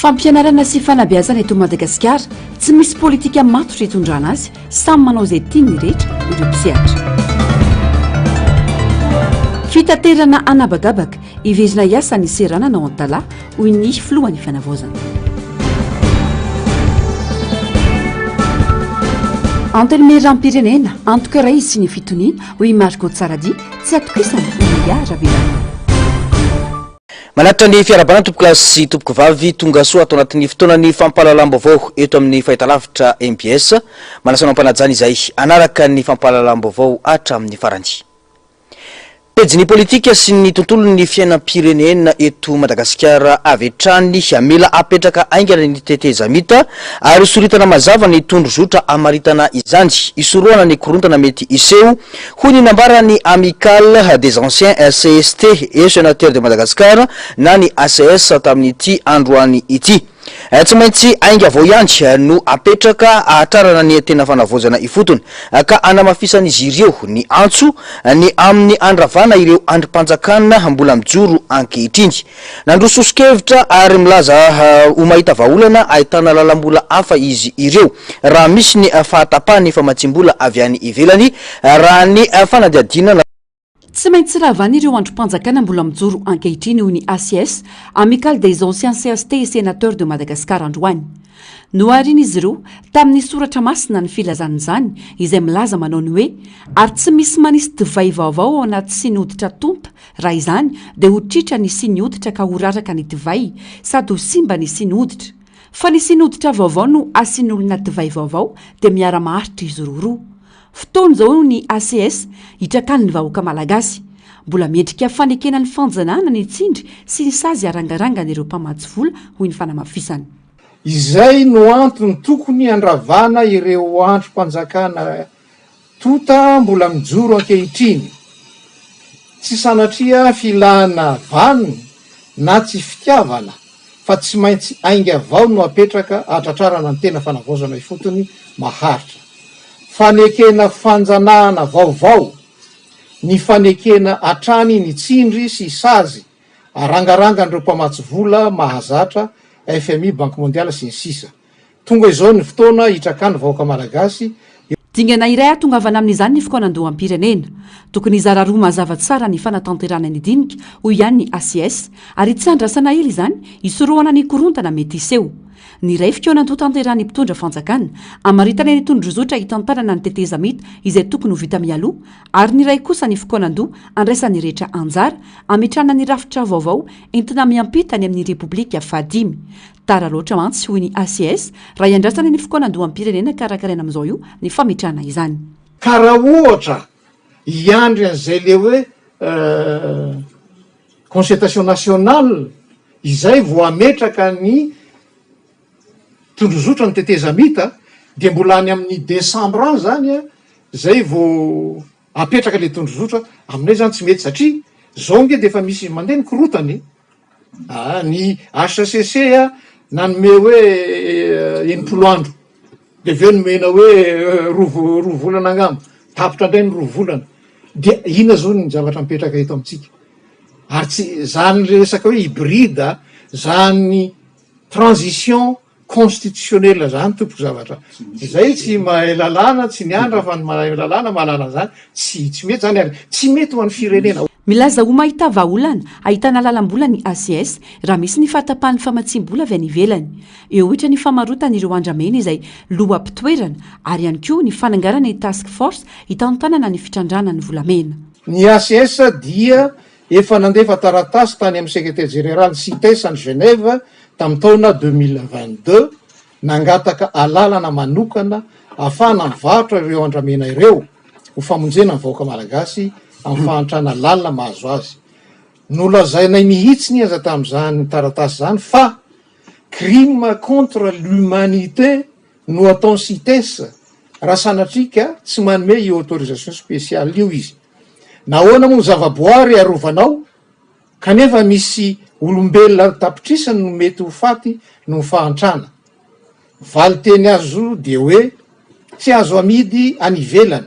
Fampianarana sy fanabeazana eto Madagasikara, tsy misy politika matotra itondrana azy, samy manao izay tiany ny rehetra ireo mpisehatra. Fitaterana an'habakabaka, hiverina hiasa ny seranana ao Antalaha, hoy ny filohan'ny Fanavaozana. Antenimierampirenena, antoka iray sy ny fitoniana, hoy i Marco Tsaradia, tsy atokisana i Léa Ravelana. Manatitra ny fiarahabana tompokolahy sy tompokovavy tonga soa ato anatin'ny fotoanan'ny fampahalalam-baovao eto amin'ny fahitalavitra mbs. Manasa anao am-panajana izay hanaraka ny fampahalalam-baovao hatramin'ny farany. Pejin'ny politika sy ny tontolon'ny fiainam-pirenena eto Madagasikara avy hatrany. Mila apetraka haingana ny tetezamita ary soritana mazava ny tondrozotra hamaritana izany, hisorohana ny korontana mety hiseho, hoy ny nambaran'ny Amicale des anciens cst et senateurs de Madagascar na ny ACS tamin'ity androany ity. Tsy maintsy ainga vao ihany no apetraka hahatrarana ny tena fanavaozana ifotony ka hanamafisan'izy ireo ny antso ny amin'ny handravana ireo andrim-panjakana mbola mijoro ankehitriny. Nandroso soso-kevitra ary milaza ho mahita vahaolana ahitana lalam-bola hafa izy ireo raha misy ny fahatapahan'ny famatsiam-bola avy any ivelany raha ny fanadihadiana Tsy maintsy ravana ireo andrim-panjakana mbola mijoro ankehitriny hoy ny ACS, Amicale des Anciens cst et Sénateurs de Madagascar androany. Noharian'izy ireo tamin'ny soratra masina ny filazana izany izay milaza manao ny hoe ary tsy misy manisy divay vaovao ao anaty siny hoditra tonta raha izany dia ho tritra ny siny hoditra ka ho raraka ny divay sady ho simba ny siny hoditra. Fa ny siny hoditra vaovao no asian'olona divay vaovao dia miara-maharitra izy roroa. Fotoana izao ny ACS hitrakan'ny vahoaka malagasy. Mbola mendrika fanekena ny fanjanahana ny tsindry sy ny sazy arangarangan'ireo mpamatsy vola, hoy ny fanamafisana. Izay no antony tokony handravana ireo andrim-panjakana tota mbola mijoro ankehitriny. Tsy sanatria filana vaniny na tsy fitiavana fa tsy maintsy ainga vao no apetraka hahatratrarana ny tena fanavaozana ifotony maharitra. Fanekena fanjanahana vaovao ny fanekena hatrany ny tsindry sy sazy arangarangan'ireo mpamatsy vola mahazatra, FMI, Banque Mondiale, sy ny sisa Tonga izao ny fotoana hitrakan'ny vahoaka Malagasy Dingana iray hahatongavana amin'izany ny fikaonandoham-pirenena. Tokony hizara roa mazava tsara ny fanatanterahana ny dinika, hoy ihany ny ACS, ary tsy andrasana ela izany hisorohana ny korontana mety hiseho. Ny iray fikaonandoha tanterahan'ny mpitondra fanjakana, hamaritana ny tondrozotra hitantanana ny tetezamita izay tokony ho vita mialoha, ary ny iray kosa ny fikaonandoha andraisan'ny rehetra anjara, hametrahana ny rafitra vaovao entina miampita any amin'ny Repoblika fahadimy. Tara loatra mantsy, hoy ny ACS, raha iandrasana ny fikaonandoham-pirenena karakaraina amin'izao io ny fametrahana izany. Ka raha ohatra hiandry an'izay le hoe concertation nationale izay vao hametraka ny tondrozotra ny tetezamita dia mbola any amin'ny décembre any zany a zay vao apetraka le tondrozotra, aminay zany tsy mety satria zao nge de efa misy mandeha ny korotana e! Aa ny HCC nanome hoe 60 andro de avy eo nomena hoe roa roa volana angamba, tapitra indray ny roa volana, dia inona zao ny zavatra mipetraka eto amintsika? Ary tsy zany resaka hoe hybride zany transition constitutionnel zany tompoko zavatra zay tsy mahay lalàna tsy niandra fa ny mahay lalàna mahalala an'zany tsy tsy mety zany ary tsy mety ho an'ny firenena. Milaza ho mahita vahaolana ahitana lalam-bola ny ACS raha misy ny fahatapahan'ny famatsiam-bola avy any ivelany. Eo ohatra ny famarotana ireo andramena izay loham-pitoerana ary ihany koa ny fananganana ny task force hitantanana ny fitrandrahana ny volamena. Ny ACS dia Efa nandefa taratasy tany amin'ny Secrétaire Général Cites any Genève tamin'ny taona 2022 nangataka alalana manokana ahafahana mivarotra ireo andramena ireo ho famonjena ny vahoaka malagasy amin'ny fahantrana lalina mahazo azy. Nolazainay mihitsiny aza tamin'izany taratasy izany fa crime contre l'humanité no ataon'ny Cites raha sanatria ka tsy manome io autorisation spéciale io izy. Nahoana moa ny zavaboary arovanao kanefa misy olombelona an-tapitrisany no mety ho faty noho ny fahantrana? Valinteny azo dia hoe tsy azo amidy any ivelany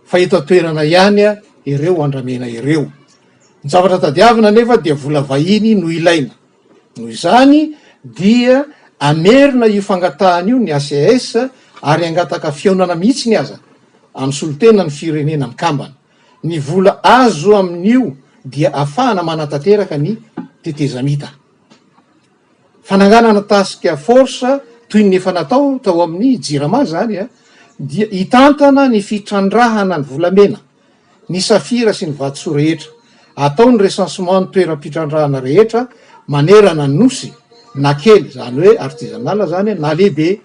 fa eto an-toerana ihany ireo andramena ireo. Ny zavatra tadiavina anefa dia vola vahiny no ilaina. Noho izany dia hamerina io fangatahana io ny HCS ary hangataka fihaonana mihitsiny aza amin'ny solontenan'ny firenena mikambana. Ny vola azo amin'io dia afahana manatanteraka ny tetezamita. Fananganana task force toy ny efa natao tao amin'ny Jirama izany dia hitantana ny fitrandrahana ny volamena, ny safira sy ny vatosoa rehetra. Atao ny recensement ny toeram-pitrandrahana rehetra manerana ny Nosy, na kely, izany hoe artisanal izany, na lehibe.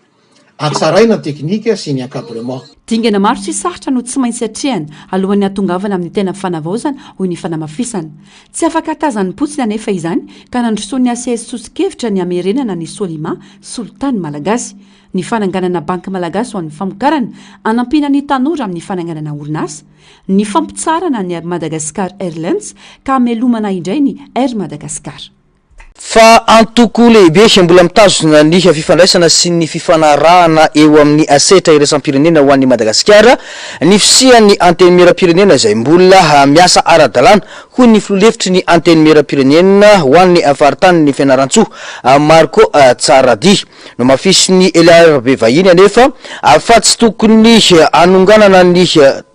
Hatsaraina ny teknika sy ny encadrement. Dingana maro sy sarotra no tsy maintsy atrehana alohan'ny hahatongavana amin'ny tena fanavaozana, hoy ny fanamafisana. Tsy afaka tazanim-potsiny anefa izany ka nandrosoan'ny HCS soso-kevitra ny hamerenana ny Solima, solitany malagasy. Ny fananganana banky malagasy ho an'ny famokarana, hanampiana ny tanora amin'ny fananganana orinasa, ny fampitsaharana ny Madagascar Airlines ka hamelomana indray ny Air Madagascar. Fa antoko lehibe mbola mitazona ny fifandraisana sy ny fifanarahana eo amin'ny sehatra iraisam-pirenena ho an'i Madagasikara ny fisian'ny Antenimierampirenena izay mbola miasa ara-dalàna, hoy ny filoha lefitry ny Antenimierampirenena ho an'ny faritanin'i Fianarantsoa, Marco Tsaradia. Nomafisin'i Elia Vahiny anefa fa tsy tokony hanonganana ny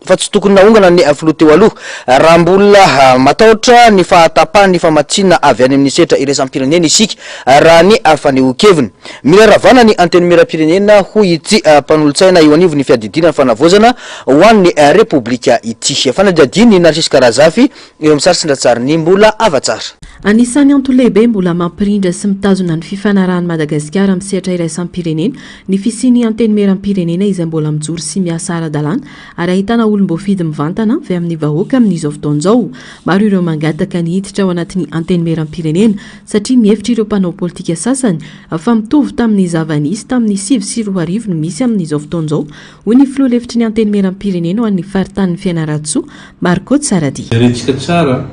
fa tsy tokony nahongana ny filoha teo aloha raha mbola matahotra ny fahatapahan'ny famatsiana avy any amin'ny sehatra iraisam-pirenena isika raha ny fanehoan-keviny. Mila ravana ny Antenimierampirenena hoy ity mpanolotsaina eo anivon'ny fiadidiana ny fanavaozana ho an'ny Repoblika ity. Fanadihadian'i Narcisque Razafy Eo amin'ny sary sindran-tsarin'i Mbola Havatsara. Anisan'ny antony lehibe mbola mampirindra sy mitazona ny fifanarahan'i Madagasikara amin'ny sehatra iraisam-pirenena ny fisian'ny Antenimierampirenena izay mbola mijoro sy miasa ara-dalàna ary ahitana olom-boafidy mivantana avy amin'ny vahoaka amin'izao fotoana izao. Maro ireo mangataka ny hiditra ao anatin'ny Antenimierampirenena satria mihevitra ireo mpanao politika sasany fa mitovy tamin'ny zava-nisy tamin'ny 2009 no misy amin'izao fotoana izao hoy ny filoha lefitry ny Antenimierampirenena ho an'ny faritanin'i Fianarantsoa, Marco Tsaradia. Jerentsika tsara,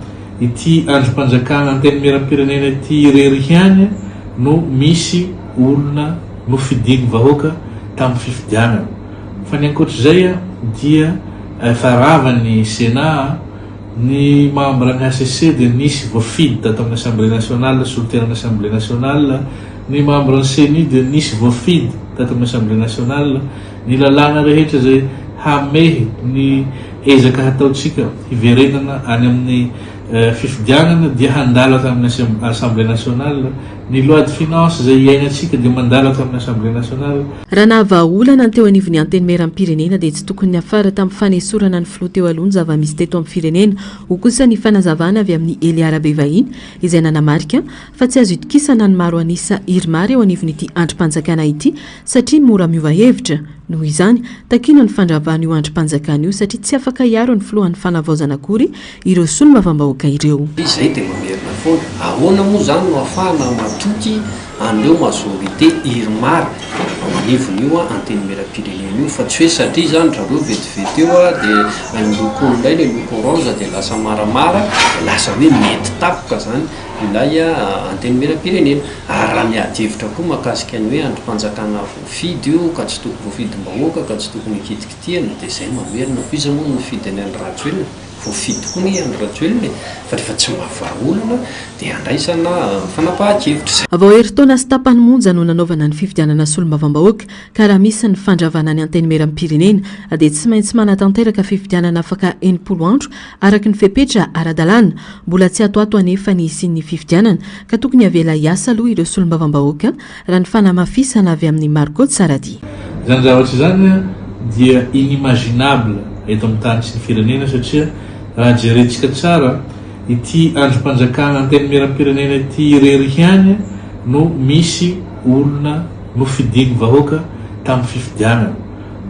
ity andrim-panjakana Antenimierampirenena ity irery ihany no misy olona nofidian'ny vahoaka tamin'ny fifidianana. Fa ny ankoatr'izay dia efa rava ny Sénat, ny membre ny hcc dia nisy voafidy tato amin'ny Assemblée nationale, solontenan'ny Assemblée nationale, ny membre ny Ceni dia nisy voafidy tato amin'ny Assemblée nationale, ny lalàna rehetra izay hamehy ny ezaka hataontsika hiverenana any amin'ny fifidianana dia handalo ato amin'ny Assemblée nationale, ny loi de finance izay iainantsika dia mandalo ato amin'ny Assemblée nationale. Raha nahavaha olana ny teo anivon'ny Antenimierampirenena dia tsy tokony niafara tamin'ny fanesorana ny filoha teo aloha ny zava-misy teto amin'ny firenena, hoy kosa ny fanazavana avy amin'i Elia Rabevahiny izay nanamarika fa tsy azo itokisana ny maro an'isa Irmar eo anivon'ity andrim-panjakana ity satria mora miova hevitra. Noho izany, takiana ny fandravana io andrim-panjakana io satria tsy afaka hiaro ny filohan'ny fanavaozana akory ireo solombavambahoaka ireo. Izay dia mamerina foana. Ahoana moa izany no ahafahana matoky an'ireo majorité Irmar ao anivon'io antenimierampirenena io fa tsy hoe satria izany ry zareo vetivety eo dia ny lokony indray ilay loko orange dia lasa maramara dia lasa hoe mety tapoka izany ilay antenimierampirenena. Ary raha miady hevitra koa mahakasika ny hoe andrim-panjakana voafidy io ka tsy tokony voafidim-bahoaka ka tsy tokony hikitikitihana dia izay mamerina koa iza moa no nifidy an'i Andry Rajoelina? Voafidy koa anie i Andry Rajoelina e! Fa rehefa tsy mahavaha olana dia andraisana fanapahan-kevitra. Vao herintaona sy tapany monja no nanaovana ny fifidianana solombavambahoaka ka raha misy ny fandravana ny Antenimierampirenena dia tsy maintsy manatanteraka fifidianana afaka 60 andro araka ny fepetra ara-dalàna. Mbola tsy ato ato anefa ny hisian'ny fifidianana ka tokony havela hiasa aloha ireo solombavambahoaka raha ny fanamafisana avy amin'i Marco Tsaradia. Izany zavatra izany dia inimaginable eto amin'ny tany sy ny firenena satria raha jerentsika tsara ity andrim-panjakana antenimierampirenena ity irery ihany no misy olona nofidian'ny vahoaka tamin'ny fifidianana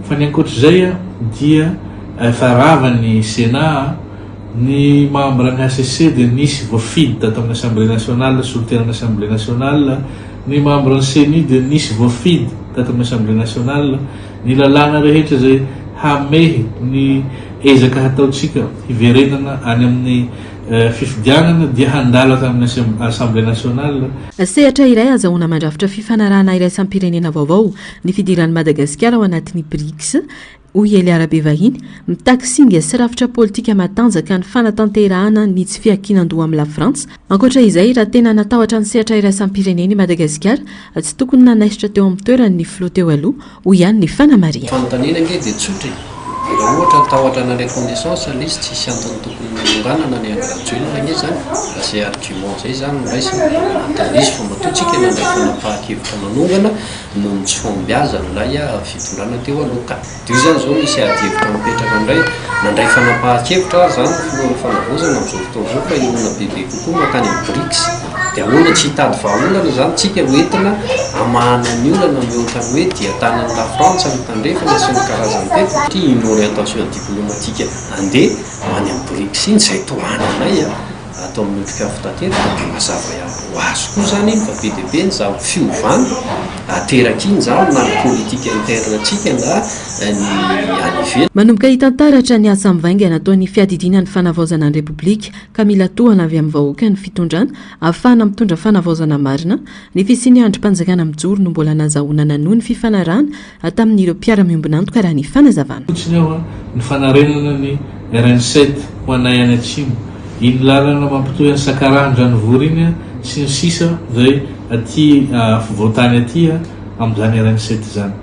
fa ny ankoatr'izay dia efa rava ny Sénat Ny membre ny hcc dia nisy voafidy tato amin'ny Assemblée nationale, solontenan'ny Assemblée nationale, ny membre ny Ceni dia nisy voafidy tato amin'ny Assemblée nationale, ny lalàna rehetra izay hamehy ny ezaka hataontsika hiverenana any amin'ny fifidianana dia handalo ato amin'ny Assemblée nationale. Sehatra iray azahoana mandrafitra fifanarahana iraisam-pirenena vaovao ny fidiran'i Madagasikara ao anatin'ny Brics. Hoy Elia Rabevahiny, mitaky singa sy rafitra politika matanjaka ny fanatanterahana ny tsy fiankinan-doha amin'i Lafrantsa. Ankoatra izay, raha tena natahotra ny sehatra iraisam-pirenena i Madagasikara, tsy tokony nanaisotra teo amin'ny toerany ny filoha teo aloha, hoy ihany ny fanamarihana. Fanontaniana ange dia tsotra e! Raha ohatra tahotra na reconnaissance ilay izy tsisy antony tokony nanonganana an'i Andry Rajoelina ange izany, raha izay argument izay izany no raisina, dia izy fa matoa tsika nandray fanapahan-kevitra manongana, noho ny tsy fahombiazan'ilay fitondrana teo aloha ka dia io izany izao misy ady hevitra mipetraka indray, nandray fanapahan-kevitra ary izany ny filohan'ny fanavaozana amin'izao fotoana izao fa hiroana bebe kokoa mankany amin'ny Brics, dia ahoana tsy hitady vahaolana izany tsika ho entina hamahana ny olana mihoatra ny hoe dia tanan'i la Frantsa ny tandrefana sy ny karazany teto, satria iny orientation diplomatique andeha ho any amin'ny Brics iny izay tohananay a. Ato amin'ny Otrikafo tanteraka dia mazava ihany ho azy koa izany iny fa be dia be ny zava fiovana aterak'iny izany na ny politique interne antsika na ny any ivelany. Manomboka hitantaratra ny asa mivaingana ataon'ny fiadidiana ny fanavaozana ny Repoblika ka mila tohana avy amin'ny vahoaka ny fitondrana ahafahana mitondra fanavaozana marina ny fisian'ny andrim-panjakana mijoro no mbola nazahoana nanohy ny fifanarahana tamin'ireo mpiara-miombon'antoka raha ny fanazavana. Fotsiny aho ny fanarenana ny RN sept ho anay any atsimo, iny lalana mampitohy an'i Sakaraha Andranovory iny sy ny sisa izay aty afovoantany aty amin'izany RN sept izany.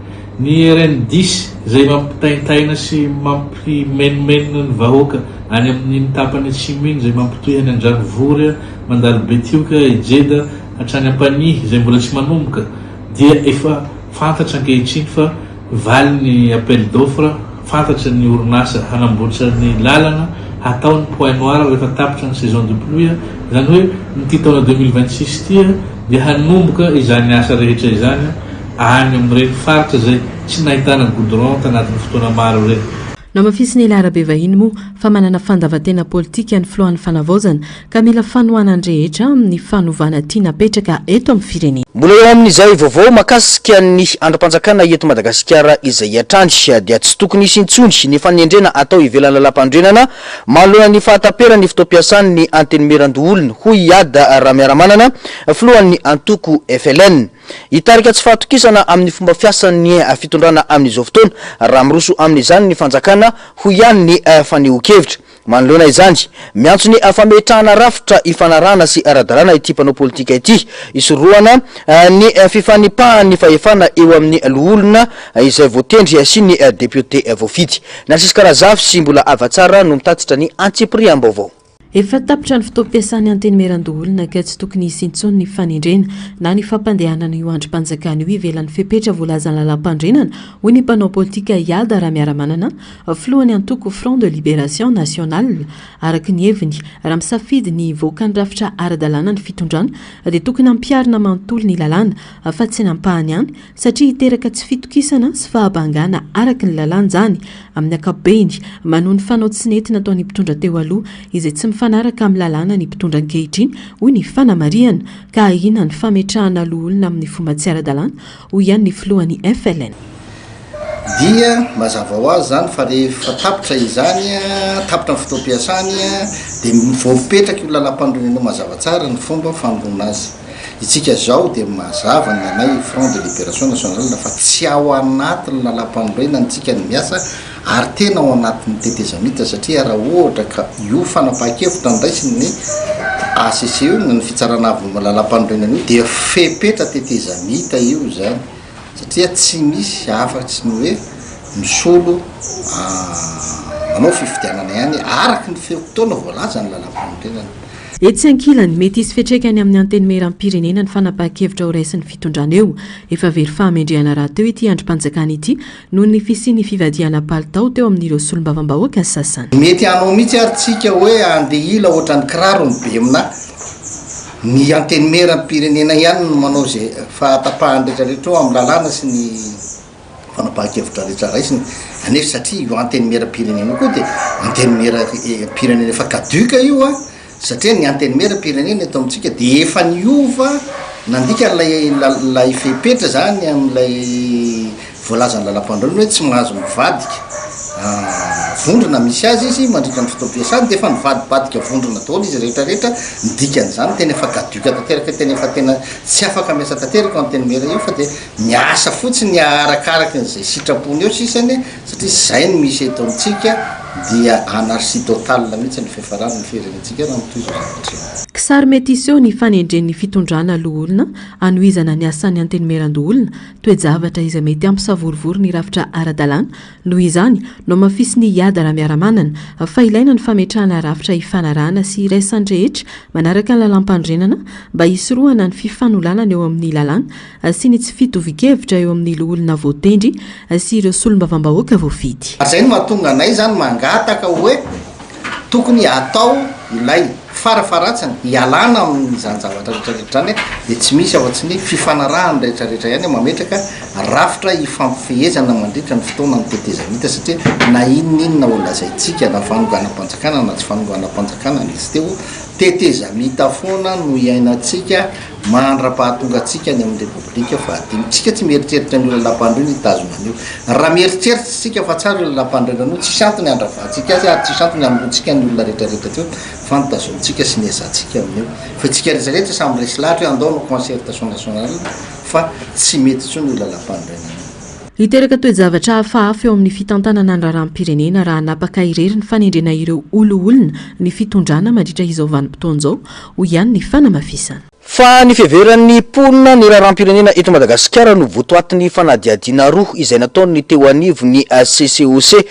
Ny RN dix izay mampitaintaina sy mampimenomenona ny vahoaka any amin'iny tapany atsimo iny izay mampitohy any Andranovory mandalo Betioka, Ejeda hatrany Ampanihy izay mbola tsy manomboka dia efa fantatra ankehitriny fa valy ny appel d'offre, fantatra ny orinasa hanamboatra ny lalana, hatao ny point noir rehefa tapitra ny saison de pluie, izany hoe ity taona 2026 ity dia hanomboka izany asa rehetra izany any amin'ireny faritra izay tsy nahitana goudron tanatin'ny fotoana maro ireny. Nohamafisin'i Elia Rabevahiny moa fa manana fandavan-tena politika ny filohan'ny Fanavaozana ka mila fanohanan'ny rehetra amin'ny fanovana tiana apetraka eto amin'ny firenena. Mbola eo amin'izay vaovao mahakasika ny andrim-panjakana eto Madagasikara izay hatrany dia tsy tokony hisy intsony ny fanendrena atao ivelan'ny lalàmpanorenana manoloana ny fahataperan'ny fotoam-piasan'ny Antenimierandoholona, hoy i Ada Ramiaramanana, filohan'ny antoko FLN. Hitarika tsy fahatokisana amin'ny fomba fiasan'ny fitondrana amin'izao fotoana raha miroso amin'izany ny fanjakana, hoy ihany ny fanehoan-kevitra. Manoloana izany, miantso ny fametrahana rafitra ifanarahana sy ara-dalàna ity mpanao politika ity, hisorohana ny fifanipahan'ny fahefana eo amin'ny loholona izay voatendry sy ny depiote voafidy. Narcisque Razafy sy Mbola Havatsara no mitatitra ny antsipiriam-baovao. Efa tapitra ny fotoam-piasan'ny Antenimierandoholona ka tsy tokony hisy intsony ny fanendrena na ny fampandehanana io andrim-panjakana io ivelan'ny fepetra voalazan'ny lalàmpanorenana, hoy ny mpanao politika Iada Ramiaramanana, filohan'ny antoko Front de Libération Nationale. Araka ny heviny, raha misafidy ny hivoaka ny rafitra ara-dalàna ny fitondrana dia tokony hampiharina manontolo ny lalàna fa tsy ny ampahany ihany satria hiteraka tsy fitokisana sy fahabangana araka ny lalàna izany amin'ny ankapobeny, manohy ny fanao tsy nety nataon'ny mpitondra teo aloha izay tsy mifanaraka amin'ny lalàna ny mpitondra ankehitriny, hoy ny fanamarihana, ka ahiana ny fametrahana loholona amin'ny fomba tsy ara-dalàna, hoy ihany ny filohan'ny FLN. Dia mazava ho azy izany fa rehefa tapitra izany, tapitra ny fotoam-piasany, dia vao mipetraka io lalàmpanorenana io mazava tsara ny fomba fanoloana azy. Itsika zao dia mazava ny anay Front de Liberation Nationale fa tsy ao anatin'ny lalampanorenana tsika ny miasa ary tena ao anatin'ny tetezamita satria raha ohatra ka io fanapahan-kevitra andraisin'ny HCC io na ny fitsarana avo momba ny lalampanorenana io dia fepetra tetezamita io izany satria tsy misy afa-tsy ny hoe misolo manao fifidianana ihany araka ny fe-potoana voalazan'ny lalampanorenana. Etsy ankilany, mety hisy fiantraikany amin'ny Antenimierampirenena ny fanapahan-kevitra horaisin'ny fitondrana eo. Efa very fahamendrehana rahateo ity andrim-panjakana ity noho ny fisian'ny fivadihana palitao teo amin'ireo solombavambahoaka sasany. Mety hanao mihitsy ary tsika hoe andeha hila ohatran'ny kiraro ny bemna, ny antenimierampirenena ihany no manao izay fahatapahany rehetra rehetra eo amin'ny lalàna sy ny fanapahan-kevitra rehetra raisina, anefa satria io antenimieram-pirenena io koa dia antenimieram-pirenena efa caduc io an, satria ny antenimieram-pirenena eto amintsika dia efa niova nandika an'ilay ilay fepetra zany amin'ilay voalazan'ny lalampanorenana hoe tsy mahazo mivadika. vondrona misy azy izy mandritra ny fotoam-piasany dia efa nivadibadika vondrona daholo izy rehetra rehetra, ny dikan'izany tena efa caduc tanteraka, tena efa tena tsy afaka miasa tanteraka io antenimiera io fa dia miasa fotsiny arakaraky ny izay sitrapony eo sisany satria izay no misy eto amintsika dia anarchie totale mihitsy ny fiafaran'ny firenentsika raha mitohy izao zavatra izao. Kisary mety hiseho ny fanendren'ny fitondrana loholona hanohizana ny asan'ny Antenimierandoholona, toe-javatra izay mety hampisavorovoro ny rafitra ara-dalàna. Noho izany, nohamafisin'i Iada Ramiaramanana fa ilaina ny fametrahana rafitra ifanarahana sy iraisan'ny rehetra manaraka ny lalàmpanorenana mba hisorohana ny fifanolanana eo amin'ny lalàna sy ny tsy fitovian-kevitra eo amin'ny loholona voatendry sy ireo solombavambahoaka voafidy. Ary izay no mahatonga anay izany mangataka hoe tokony atao ilay farafaharatsiny hialana amin'izany zavatra rehetra rehetra izany dia tsy misy afa-tsy ny fifanarahan'ny rehetra rehetra ihany mametraka rafitra hifampifehezana mandritra ny fotoana ny tetezamita satria na inona inona ho lazaintsika na fanonganam-panjakana na tsy fanonganam-panjakana nisy teo tetezamita foana no iainantsika Mandra-pahatonga antsika any amin'ny Repoblika fahadimy. Tsika tsy mieritreritra an'io lalàmpanorenana hitazona an'io. Raha mieritreritra isika fa tsara io lalàmpanorenana io, tsisy antony handravantsika azy ary tsisy antony hanoloantsika ny olona rehetrarehetra teo fa ny tazomintsika sy ny ezahantsika amin'io. Fa isika rehetrarehetra samy resy lahatra hoe andao hanao concertation nationale fa tsy mety intsony io lalàmpanorenana io. Hiteraka toe-javatra hafahafa eo amin'ny fitantanana ny raharaham-pirenena raha hanapaka irery ny fanendrena ireo oloolona ny fitondrana mandritra izao vanim-potoana izao, hoy ihany ny fanamafisana. Fa ny fiheveran'ny mponina ny raharaham-pirenena eto Madagasikara no votoatin'ny fanadihadiana roa izay nataon'ny teo anivon'ny CCOC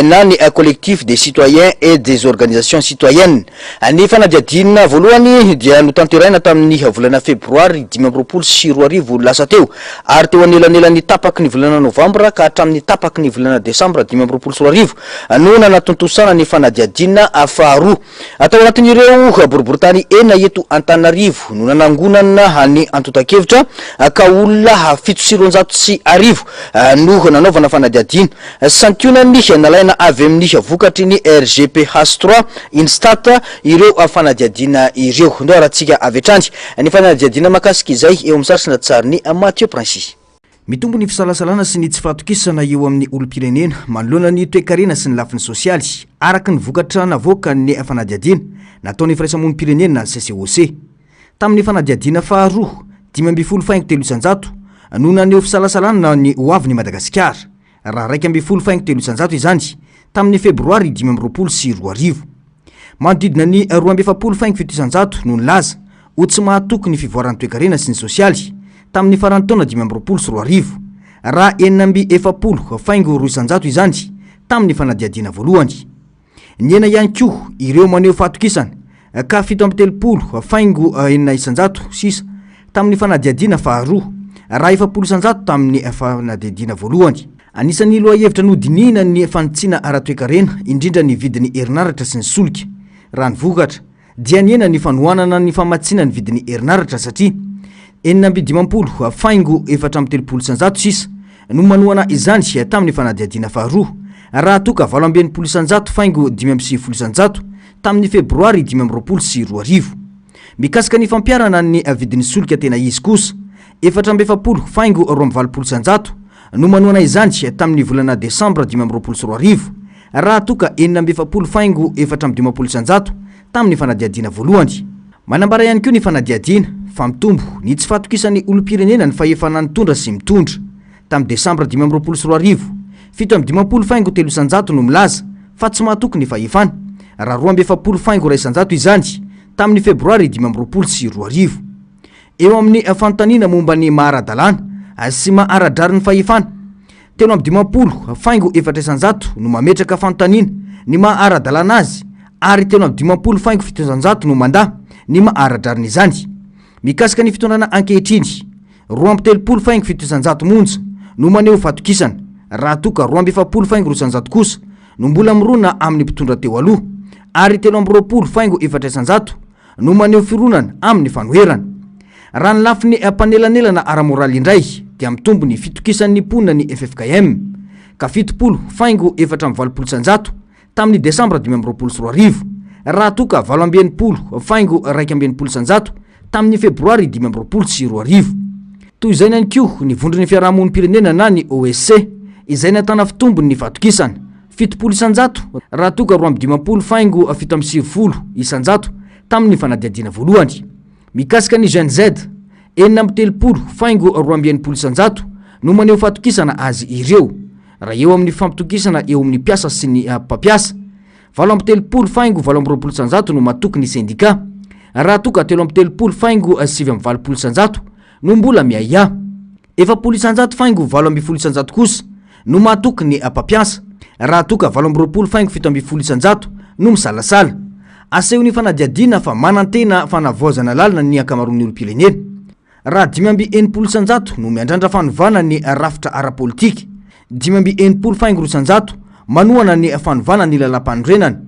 na ny Collectif des Citoyens et des Organisations Citoyennes. Ny fanadihadiana voalohany dia notanterahina tamin'ny volana febroary 2025 lasa teo ary teo anelanelan'ny tapaky ny volana novambra ka hatramin'ny tapaky ny volana desambra 2025 no nanatontosana ny fanadihadiana faharoa. Tao anatin'ireo boriborintany enina eto Antananarivo no nanangonana ny antontan-kevitra ka olona 1207 no nanaovana fanadihadiana. Santionany nalaina avy amin'ny vokatry ny RGPH trois Instat ireo fanadihadiana ireo. Ndao arahantsika avy hatrany ny fanadihadiana mahakasika izay eo amin'ny sary sy ny lahatsarin'i Mathieu Princi. Mitombo ny fisalasalana sy ny tsy fahatokisana eo amin'ny olom-pirenena manoloana ny toekarena sy ny lafiny sosialy, araka ny vokatra navoakan'ny fanadihadiana nataon'ny firaisamonim-pirenena CCOC. Tamin'ny fanadihadiana faharoa, 15.3% no naneho fisalasalana ny hoavin'i Madagasikara, raha 11.3% izany tamin'ny febroary 2025. Manodidina ny 42.7% no nilaza ho tsy mahatoky ny fivoaran'ny toekarena sy ny sosialy tamin'ny faran'ny taona 2025, raha 46.2% izany tamin'ny fanadihadiana voalohany. Nihena ihany koa ireo maneho fahatokisana ka 37.6% sisa tamin'ny fanadihadiana faharoa, raha 40% tamin'ny fanadihadiana voalohany. Anisan'ny lohahevitra nodinihina ny fanitsiana ara-toekarena, indrindra ny vidin'ny herinaratra sy ny solika. Raha ny vokatra, dia nihena ny fanohanana ny famatsiana ny vidin'ny herinaratra satria 56.34% sisa no manohana izany tamin'ny fanadihadiana faharoa, raha toa ka 68.95% tamin'ny febroary 2025. Mikasika ny fampiharana ny vidin'ny solika tena izy kosa, 44.82% no manohana izany tamin'ny volana desambra 2025, raha toa ka 46.54% tamin'ny fanadihadiana voalohany. Manambara ihany koa ny fanadihadiana fa mitombo ny tsy fahatokisan'ny olom-pirenena ny fahefana nitondra sy mitondra. Tamin'ny desambra 2025, 57.3% no milaza fa tsy mahatoky ny fahefana, raha 42.1% izany tamin'ny febroary 2025. Eo amin'ny fanontaniana momba ny maha ara-dalàna sy maha ara-drarin'ny fahefana, 53.4% no mametraka fanontaniana ny maha ara-dalàna azy ary 53.7% no mandà ny maha ara-drariny izany. Mikasika ny fitondrana ankehitriny, 32.7% monja no maneho fatokisana, raha toa ka 42.2% kosa no mbola mirona amin'ny mpitondra teo aloha ary 23.4% no maneho fironana amin'ny fanoherana. Raha ny lafiny mpanelanelana ara-moraly indray dia mitombo ny fitokisan'ny mponina ny ffkm ka 70.84% tamin'ny desambra 2025 raha toa ka 68.61% tamin'ny febroary 2025. Toy izay ihany koa ny vondron'ny fiarahamonim-pirenena na ny OSC izay nahitana fitombony ny fatokisana. 70 isan-jato raha toa ka 52 faingo 97 isan-jato tamin'ny fanadihadiana voalohany. Mikasika ny Gen Z, 36 faingo 62 isan-jato no maneho fahatokisana azy ireo, raha eo amin'ny fifampitokisana eo amin'ny mpiasa sy ny mpampiasa. 38 faingo 28 isan-jato no matoky ny sendika, raha toa ka 33 faingo 89 isan-jato no mbola miahiahy. 40 isan-jato faingo 18 isan-jato kosa no matoky ny mpampiasa, raha toa ka 28 faingo 17 isan-jato no misalasala. Asehon'ny fanadihadiana fa manantena fanavaozana lalina ny ankamaroan'ny olom-pirenena. Raha 65 isan-jato no miandrandra fanovana ny rafitra ara-politika, 65 faingo 2 isan-jato manohana ny fanovana ny lalàmpanorenana,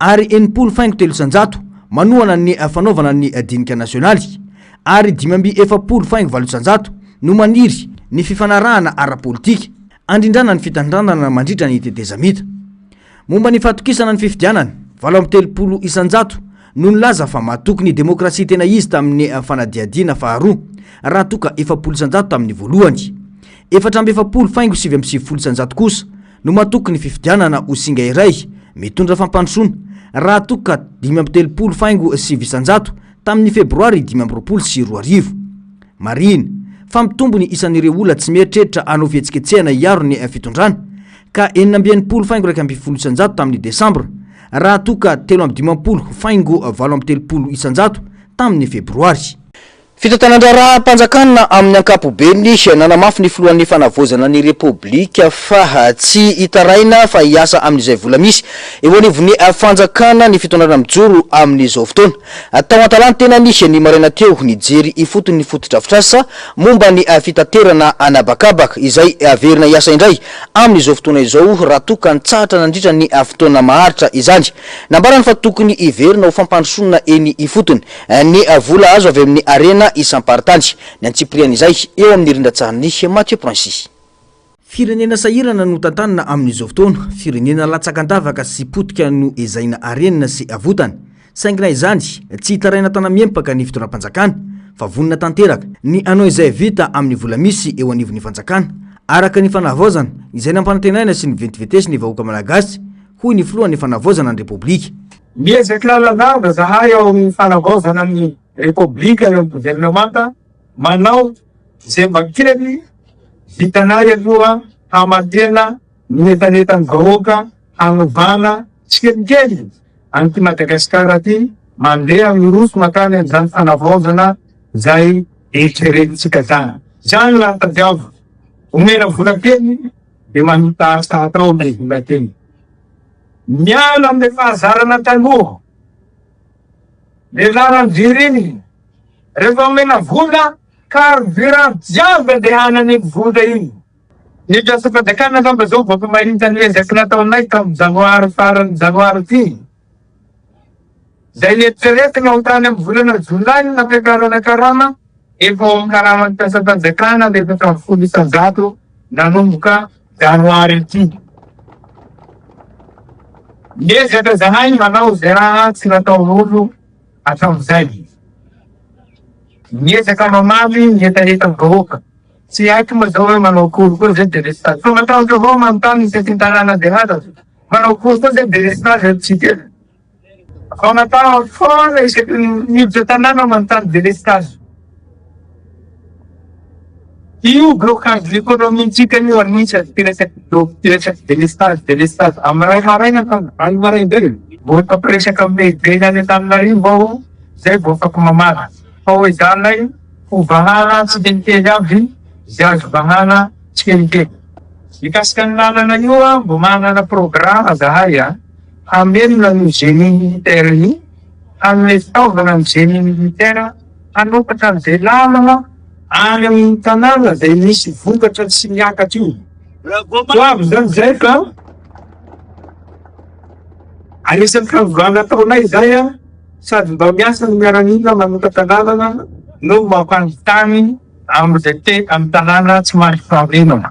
ary 60 faingo 3 isan-jato manohana ny fanaovana ny dinika nasionaly, ary 45 faingo 8 isan-jato no maniry ny fifanarahana ara-politika handrindrana ny fitandranana mandritra ny tetezamita. Momba ny fahatokisana ny fifidianana, 38 isan-jato no nilaza fa matoky ny demokrasia tena izy tamin'ny fanadihadiana faharoa, raha toa ka 40 isan-jato tamin'ny voalohany. 44 faingo 99 isan-jato kosa no matoky ny fifidianana ho singa iray mitondra fampandrosoana, raha toa ka 35 faingo 9 isan-jato tamin'ny febroary 2025. Marihina fa mitombo ny isan'ireo olona tsy mieritreritra hanao fihetsiketsehana hiaro ny fitondrana, ka 66 faingo 11 isan-jato tamin'ny desambra, raha toa ka 53 faingo 38 isan-jato tamin'ny febroary. Fitantanan-draharaham-panjakana amin'ny ankapobeny, nanamafy ny filohan'ny fanavaozana ny Repoblika fa tsy hitaraina fa hiasa amin'izay vola misy eo anivon'ny fanjakana ny fitondrana mijoro amin'izao fotoana. Tao Antalaha ny tenany ny maraina teo nijery ifotony ny fotodrafitrasa momba ny fitaterana an'habakabaka izay haverina hiasa indray amin'izao fotoana izao raha toa ka nitsahatra nandritra ny fotoana maharitra izany. Nambarany fa tokony hiverina ho fampandrosoana eny ifotony ny vola azo avy amin'ny harena isam-paritany. Ny antsipirian'izay eo amin'ny rindran-tsarin'i Mathieu Princy. Firenena sahirana no tantanina amin'izao fotoana, firenena latsaka an-davaka sy potika no ezahina harenina sy avotana. Saingy na izany, tsy hitaraina tana-miempaka ny fitondram-panjakana fa vonona tanteraka ny hanao izay vita amin'ny vola misy eo anivon'ny fanjakana, araka ny fanavaozana izay nampanantenaina sy noventivetesiny vahoaka malagasy, hoy ny filohan'ny fanavaozana ny Repoblika. Miezaka lalandava zahay ao amin'ny fanavaozana ny Repoblika eo amin'ny governemanta manao izay mba kely vitanay aloha hamadihana ny hetahetan'ny vahoaka hanovana tsikelikely an'ity Madagasikara ity mandeha miroso mankany amin'izany fanavaozana izay eritreretintsika izany. Izany raha tadiavina. Omena vola kely dia mahita asa atao amin'ilay vola kely. Miala amin'ilay fahazarana taloha. Ilay lalan-jiro iny, rehefa omena vola, carburant jiaby andehanan'iny vola iny. Ny mpiasam-panjakana angamba izao vao efa mahita ny ezaka nataonay tamin'ny janoary faran'ny janoary ity. Izay neritreretina ho tany amin'ny volana jolay ny nampiakarana karama, efa ao amin'ny karaman'ny mpiasam-panjakana ny 14% nanomboka janoary ity. Miezaka izahay manao izay raha tsy nataon'olo hatramin'izay. Miezaka mamaly ny hetahetan'ny vahoaka. Tsy haiko moa zao hoe manao akory koa zay delestage fa matahotra avao manontany ny setin-tanàna andehanana manao akory koa zay delestage eto tsika eto fa matahotra foana isaky ny miditra tanàna manontany delestage io blocage l'économie-ntsika io anisany mpiresaka mpiresaka delestage delestage amin'ny ray maraina ka valo maraindray vao hifampiresaka amin'ny lehibeny any Antananarivo aho zay vao afaka mamaly fa hoe izany Ho vahana tsikelikely aby izay azo vahana tsikelikely. Mikasika ny lalana io an, mbo manana programa zahay an, hamelona an'io génie militaire io, hanome fitaovana ny génie militaire hanokatra an'izay lalana any amin'ny tanàna izay misy vokatra tsy miakatra io. Ho avy zany zay ka anisan'ny fanovana ataonay zay an. Sady mba miasa ny miaramila manokatra lalana no mampandry tany amin'izay te amin'ny tanàna tsy mandry fahalemana.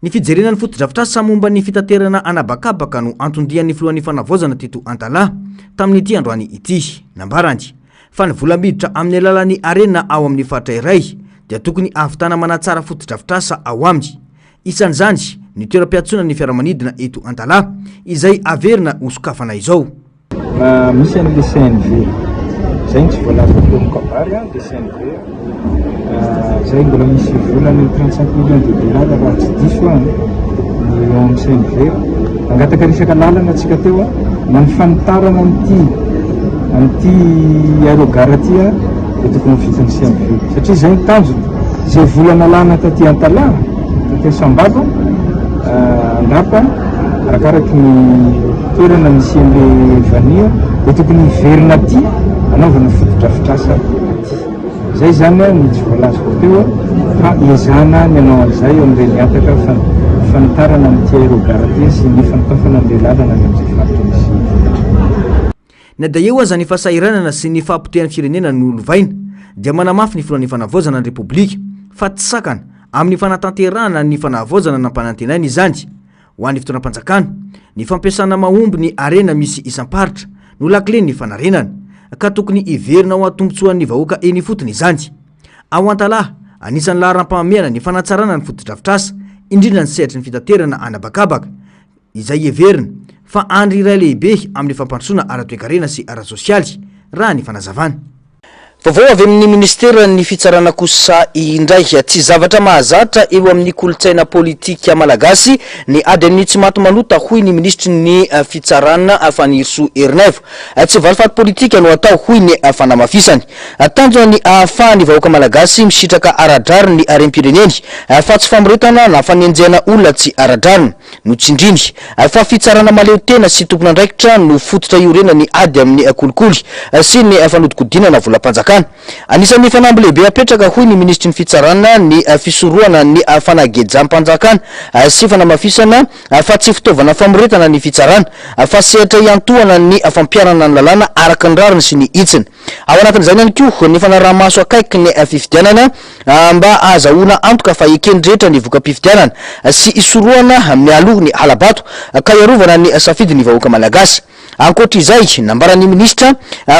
Ny fijerena ny fotodrafitrasa momba ny fitaterana an'habakabaka no anton-dian'ny filohan'ny fanavaozana teto Antalaha tamin'ity androany ity. Nambarany fa ny vola miditra amin'ny alalan'ny harena ao amin'ny faritra iray dia tokony hahavitana manatsara fotodrafitrasa ao aminy. Isan'izany. ny toeram-piantsonan'ny fiaramanidina eto Antalaha izay averina hosokafana izao. Misy an'ilay CNV, izay no tsy voalaza teo amin'ny kabary, ilay CNV izay mbola misy vola any amin'ny 35 millions de dollars raha tsy diso aho ny eo amin'ny CNV. Nangataka resaka lalana antsika teo na ny fanitarana an'ity an'ity aérogare ity dia tokony ho vitan'ny CNV satria izay ny tanjona. Izay vola nalana taty Antalaha, taty Sambava, Andapa, arakaraky ny toerana nisian'ilay vania dia tokony hiverina aty hanaovana fotodrafitrasa aty. Izay izany no tsy voalazako teo fa ezahana ny hanao an'izay eo amin'ireny hataka fanitarana an'ity aérogare ity sy ny fanokafana an'ilay lalana any amin'izay faritra misy vokatra. Na dia eo aza ny fahasahiranana sy ny fahapotehan'ny firenena nolovaina dia manamafy ny filohan'ny fanavaozana ny Repoblika fa tsy sakana amin'ny fanatanterahana ny fanavaozana nampanantenaina izany ho an'ny fitondram-panjakana. Ny fampiasana mahomby ny harena misy isam-paritra no lakilen'ny fanarenana ka tokony hiverina ho tombontsoan'ny vahoaka eny ifotony izany. Ao Antalaha, anisan'ny laharam-pahamehana ny fanatsarana ny fotodrafitrasa, indrindra ny sehatry ny fitaterana an'habakabaka, izay heverina fa andry iray lehibe amin'ny fampandrosoana ara-toekarena sy ara-tsosialy, raha ny fanazavana. Vaovao avy amin'ny minisiteran'ny fitsarana kosa indray. Tsy zavatra mahazatra eo amin'ny kolontsaina politika malagasy ny ady amin'ny tsy maty manota, hoy ny minisitry ny fitsarana Fanirisoa Ernaivo. Tsy valifaty politika no atao, hoy ny fanamafisany. Tanjona ny ahafahan'ny vahoaka malagasy misitraka ara-drariny ny harem-pireneny fa tsy famoretana na fanenjehana olona tsy ara-drariny. Notsindriny fa fitsarana mahaleo tena sy tompon'andraikitra no fototra iorenan'ny ady amin'ny kolikoly sy ny fanodikodinana volam-panjakana. Anisan'ny fanamby lehibe apetraka, hoy ny minisitry ny Fitsarana, ny fisorohana ny fanagejam-panjakana sy fanamafisana fa tsy fitaovana famoretana ny fitsarana fa sehatra iantohana ny fampiharana ny lalàna araka ny rariny sy ny hitsiny. Ao anatin'izany ihany koa ny fanaraha-maso akaiky ny fifidianana mba hahazahoana antoka fa eken'ny rehetra ny voka-pifidianana sy hisorohana mialoha ny hala-bato ka hiarovana ny safidin'ny vahoaka malagasy. Ankoatra izay, nambaran'ny minisitra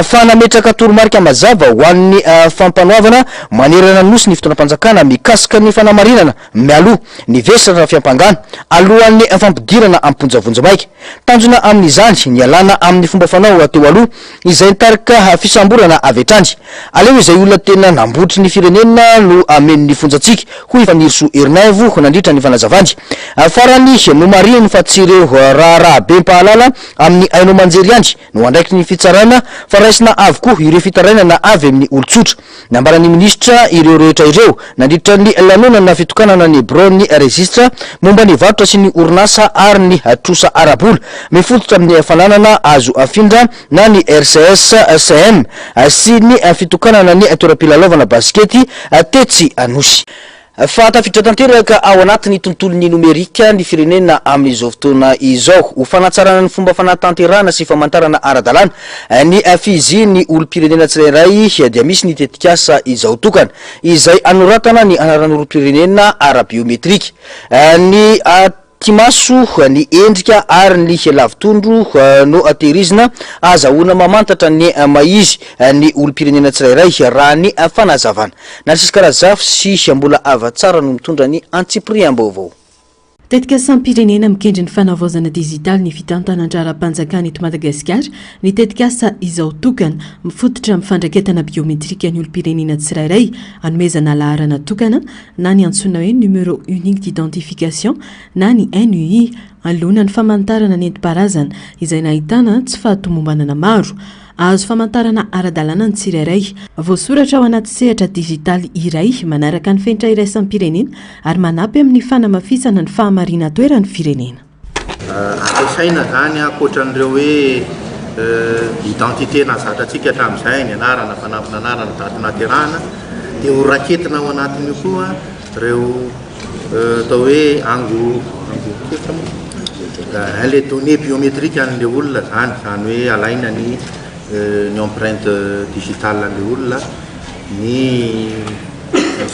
fa nametraka toromarika mazava ho an'ny fampanoavana manerana ny Nosy ny fitondram-panjakana mikasika ny fanamarinana mialoha ny vesatra fiampangana alohan'ny fampidirana am-ponja vonjimaika. Tanjona amin'izany ny hialana amin'ny fomba fanao teo aloha izay nitarika fisamborana avy hatrany. Aleo izay olona tena nambotry ny firenena no hameno ny fonjantsika, hoy Fanirisoa Ernaivo nandritra ny fanazavany. Farany, nomarihiny fa tsy ireo raharaha be mpahalala amin'ny haino aman-jery ihany no andraikitry ny fitsarana fa raisina avokoa ireo fitarainana avy amin'ny olon-tsotra. Nambaran'ny minisitra ireo rehetra ireo nandritra ny lanonana fitokanana ny biraon'ny rejistra momba ny varotra sy ny orinasa ary ny trosa ara-bola mifototra amin'ny fananana azo afindra na ny RCSCM sy ny fitokanana ny toeram-pilalaovana basikety tetsy Anosy. Fa tafiditra tanteraka ao anatin'ny tontolon'ny nomerika ny firenena amin'izao fotoana izao. Ho fanatsarana ny fomba fanatanterahana sy famantarana ara-dalàna ny fihizian'ny olom-pirenena tsirairay dia misy ny tetikasa Izao Tokana izay anoratana ny anaran'olom-pirenena ara-biometrika. Ny Timaso, ny endrika ary ny lavitondro no tehirizina ahazahoana mamantatra ny maha-izy ny olom-pirenena tsirairay, raha ny fanazavana. Narcisque Razafy sy Mbola Havatsara no mitondra ny antsipiriam-baovao. Tetikasam-pirenena mikendry ny fanavaozana dizitaly ny fitantanan-draharaham-panjakana eto Madagasikara ny tetikasa Izao Tokana, mifototra amin'ny fandraiketana biometrika ny olom-pirenena tsirairay, anomezana laharana tokana na ny antsoina hoe Numéro Unique d'Identification na ny NUI, anoloana ny famantarana nentim-paharazana izay nahitana tsy fahatomombanana maro. Ahazo famantarana ara-dalàna ny tsirairay. Voasoratra ao anaty sehatra dizitaly iray manaraka ny fenitra iraisam-pirenena ary manampy amin'ny fanamafisana ny fahamarinan-toeran'ny firenena. Ampiasaina izany ankoatran'ireo hoe identité nahazatra antsika hatramin'izay, ny anarana, fanampin'anarana, daty nahaterahana, dia ho raketina ao anatin'io koa ireo atao hoe ango, angon-kevitra moa, les données biométriques an'ilay olona izany, izany hoe alaina ny ny empreinte digitale an'ilay olona, ny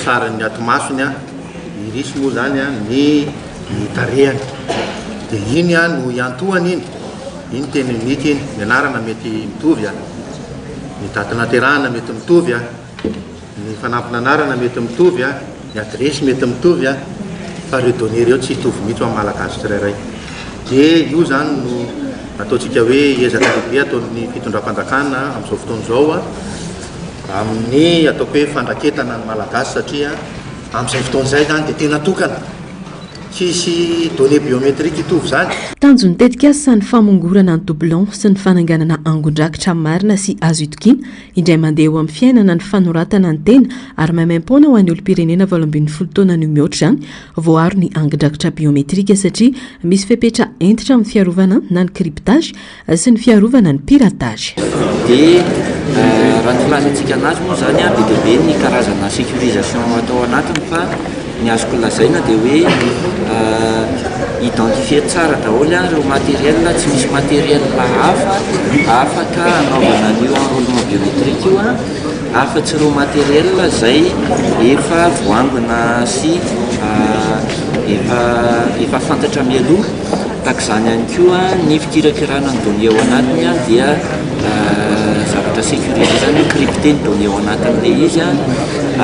sarin'ny atimasony, iris moa izany, ny ny tarehiny. Dia iny no iantohany iny, iny teny unique iny, ny anarana mety mitovy, ny daty nahaterahana mety mitovy, ny fanampin'anarana mety mitovy, ny adiresy mety mitovy, fa. Fa ireo données ireo tsy hitovy mihitsy ho an'ny Malagasy tsirairay. Dia io izany no ataontsika hoe ezaka lehibe ataon'ny fitondram-panjakana amin'izao fotoana izao amin'ny ataoko hoe fandraketana ny Malagasy satria amin'izay fotoana izay izany dia tena tokana. Tsy hisy données biométriques hitovy izany. Tanjon'ny tetikasa ny famongorana ny doublon sy ny fananganana angon-drakitra marina sy azo itokiana indray mandeha eo amin'ny fiainana ny fanoratana ny tena ary maimaimpoana ho an'ny olom-pirenena 18 taona no mihoatra izany voaaro ny angin-drakitra biometrika satria misy fepetra hentitra amin'ny fiarovana na ny cryptage sy ny fiarovana ny piratage. Dia raha ny filazantsika anazy moa izany be dia be ny karazana sécurisation atao anatiny fa ny azoko lazaina dia hoe identifier tsara daholo ireo matériel, tsy misy matériel hafa afaka hanaovana an'io enrôlement biométrique io afa-tsy ireo matériel izay efa voangona sy efa efa fantatra mialoha. Tahaka izany ihany koa ny fikirakirana ny données ao anatiny dia zavatra sécurisé izany hoe crypté ny données ao anatin'ilay izy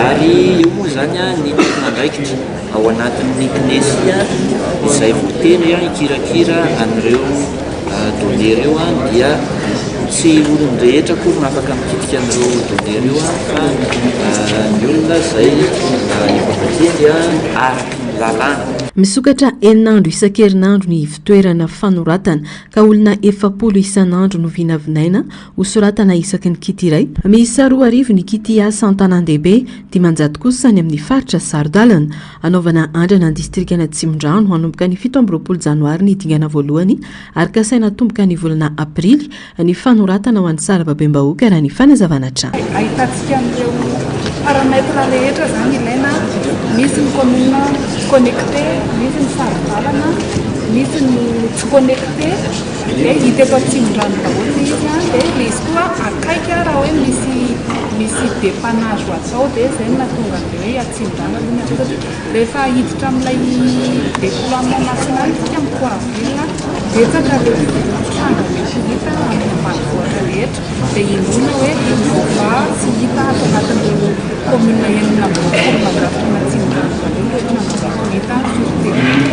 ary io moa izany ny tompon'andraikitra ao anatin'ny CNESI izay voatery hikirakira an'ireo données ireo dia tsy olon-drehetra akory no afaka mikitika an'ireo données ireo fa ny olona izay efa voatendry araka ny lalàna. Misokatra enina andro isan-kerinandro ny ivon-toerana fanoratana ka olona 40 isan'andro no vinavinaina ho soratana isaky ny kit iray. Miisa 2000 ny kit hiasa an-tanàn-dehibe, 500 kosa any amin'ny faritra saro-dalana. Hanaovana andrana ny distrikan'Atsimondrano hanomboka ny 27 janoary ny dingana voalohany ary kasaina hatomboka ny volana aprily ny fanoratana ho an'ny sarababem-bahoaka raha ny fanazavana hatrany. Ahitantsika an'ireo paramètres rehetra izany ilaina, misy ny commune connectée, misy ny saro-dalana, misy ny tsy connecté, dia hita eto Atsimondrano daholo ilay izy an, dia ilay izy koa akaiky raha hoe misy misy dépannage ho atao dia izay no nahatonga an'ilay hoe Atsimondrano aloha no atao satria rehefa hiditra amin'ilay déploiement national isika amin'ny 3 avril, betsaka ireo tranga mety ho hita amin'ny ambanivohitra rehetra dia inoana hoe voavaha sy hita ato anatin'ireo commune 26 mandrafitra an'Atsimondrano ireo ireo tranga mety ho hita sur terrain.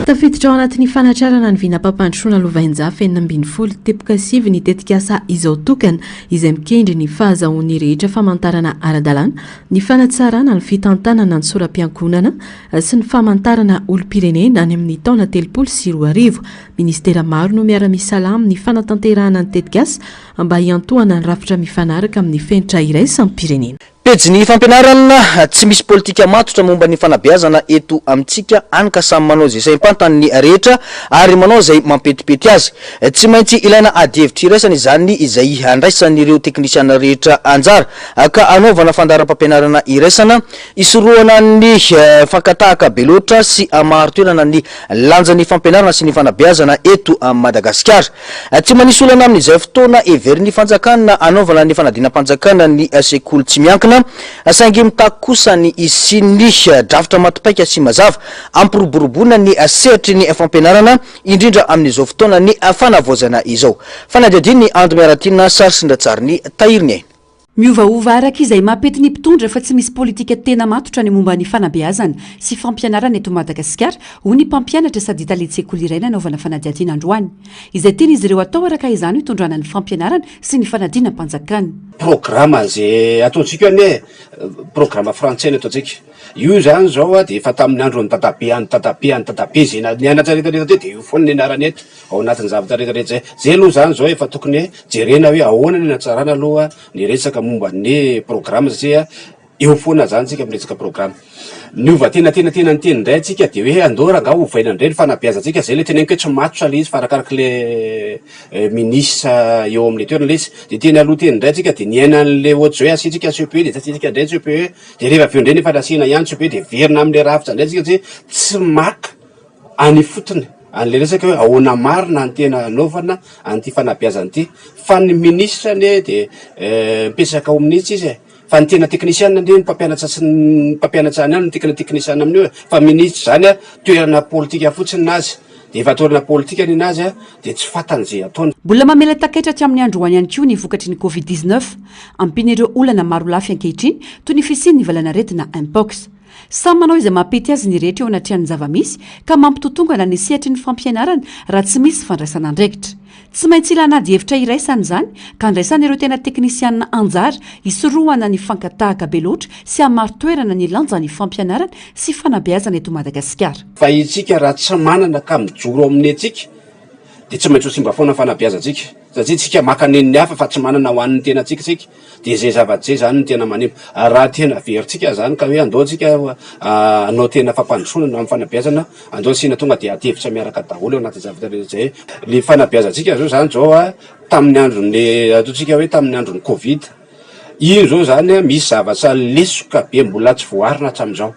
Tafiditra ao anatin'ny fanatrarana ny vinam-pampandrosoana lovainjafy 16 teboka sivy ny tetikasa Izao Tokana izay mikendry ny fahazahoan'ny rehetra famantarana ara-dalàna, ny fanatsarana ny fitantanana ny sora-piankohonana sy ny famantarana olom-pirenena any amin'ny taona 2030. Minisitera maro no miara-misalahy amin'ny fanatanterahana ny tetikasa mba hiantohana ny rafitra mifanaraka amin'ny fenitra iraisam-pirenena. Pejin'ny fampianarana, Tsy misy politika matotra momba ny fanabeazana eto amintsika, hany ka samy manao izay saim-pantany ny rehetra ary manao izay mampetipety azy. Tsy maintsy ilaina adihevitra iraisana izany izay handraisan'ireo teknisiana rehetra anjara ka hanaovana fandaharam-pampianarana iraisana Hisorohana ny fakan-tahaka be loatra sy hamaharo-toerana ny lanjan'ny fampianarana sy ny fanabeazana eto Madagasikara. Tsy manisy olana amin'izay fotoana heverin'ny fanjakana hanaovana ny fanadinam-panjakana ny sekoly tsy miankina, saingy mitaky kosa ny hisian'ny drafitra maty paika sy mazava hampiroboroboana ny sehatry ny fampianarana, indrindra amin'izao fotoanan'ny fanavaozana izao. Fanadihadian'i Ando Miaratiana, sary sy ndratsariny Tahiriniaina. Miovaova araka izay mampety ny mpitondra fa tsy misy politika tena matotra ny momba ny fanabeazana sy fampianarana eto Madagasikara, hoy ny mpampianatra sady talen-tsekoly iray nanaovana fanadihadiana androany. Izay tian'izy ireo atao araka izany ho hitondrana ny fampianarana sy ny fanadinam-panjakana. Programa izay ataontsika io anie programa frantsay no ataontsika. Io izany izao dia efa tamin'ny andron'i dadabe an'i dadabe an'i dadabe izay nianatra rehetra rehetra teo dia io foana ny anarany eto. ao anatin'ny zavatra rehetra rehetra izay. Izay aloha izany izao efa tokony jerena hoe ahoana ny hanatsarana aloha ny resaka momba ny programme satria eo foana izany isika amin'ny resaka programme. Niova tena tena tena niteny indray isika dia hoe andao rangaha ovaina indray ny fanabeazantsika, izay ilay teneniko hoe tsy matotra ilay izy fa arakaraky ilay ministre eo amin'ilay toerana ilay izy. Dia teny aloha teny indray isika dia niaina an'ilay ohatr'izao hoe asiantsika CPE dia tsy asiantsika indray CPE, dia rehefa avy eo indray nefa nasiana ihany CPE dia miverina amin'ilay rafitra indray isika satria tsy maka any ifotony an'ilay resaka hoe ahoana marina ny tena hanaovana an'ity fanabeazana ity fa ny ministra anie dia mipetraka ao amin'itsy izy e, fa ny tena teknisiana anie ny mpampianatra sy ny mpampianatra any ihany no tena teknisiana amin'io e, fa ministra izany a toerana politika fotsiny n'azy dia efa toerana politika ny n'azy a dia tsy fantany izay ataony. Mbola mamela takaitra hatramin'ny androany ihany koa ny vokatry ny Covid 19. Ampian'ireo olana marolafy ankehitriny toy ny fisian'ny valanaretina Mpox. Samy manao izay mampety azy ny rehetra eo anatrehan'ny zava-misy ka mampitotongana ny sehatry ny fampianarana raha tsy misy fandraisana andraikitra. Tsy maintsy ilana ady hevitra iraisana izany ka andraisan'ireo tena teknisianina anjara hisorohana ny fankatahaka be loatra sy hamari-toerana ny lanjan'ny fampianarana sy fanabeazana eto Madagasikara. Fa itsika raha tsy manana ka mijoro amin'ny antsika dia tsy maintsy ho simba foana ny fanabeazantsika satria tsika maka nen'ny hafa fa tsy manana ho an'ny tenantsika isika. Dia izay zavatra izay izany no tena manimba. Ary raha tena averintsika izany ka hoe andao tsika hanao tena fampandrosoana na amin'ny fanabeazana, andao asiana tonga dia ady hevitra miaraka daholo ao anatin'ny zavatra rehetra izay. Ny fanabeazantsika izao izany izao an, tamin'ny andron'ny, ataontsika hoe tamin'ny andron'ny covid, iny izao izany an, misy zavatra lesoka be mbola tsy voaarina hatramin'izao.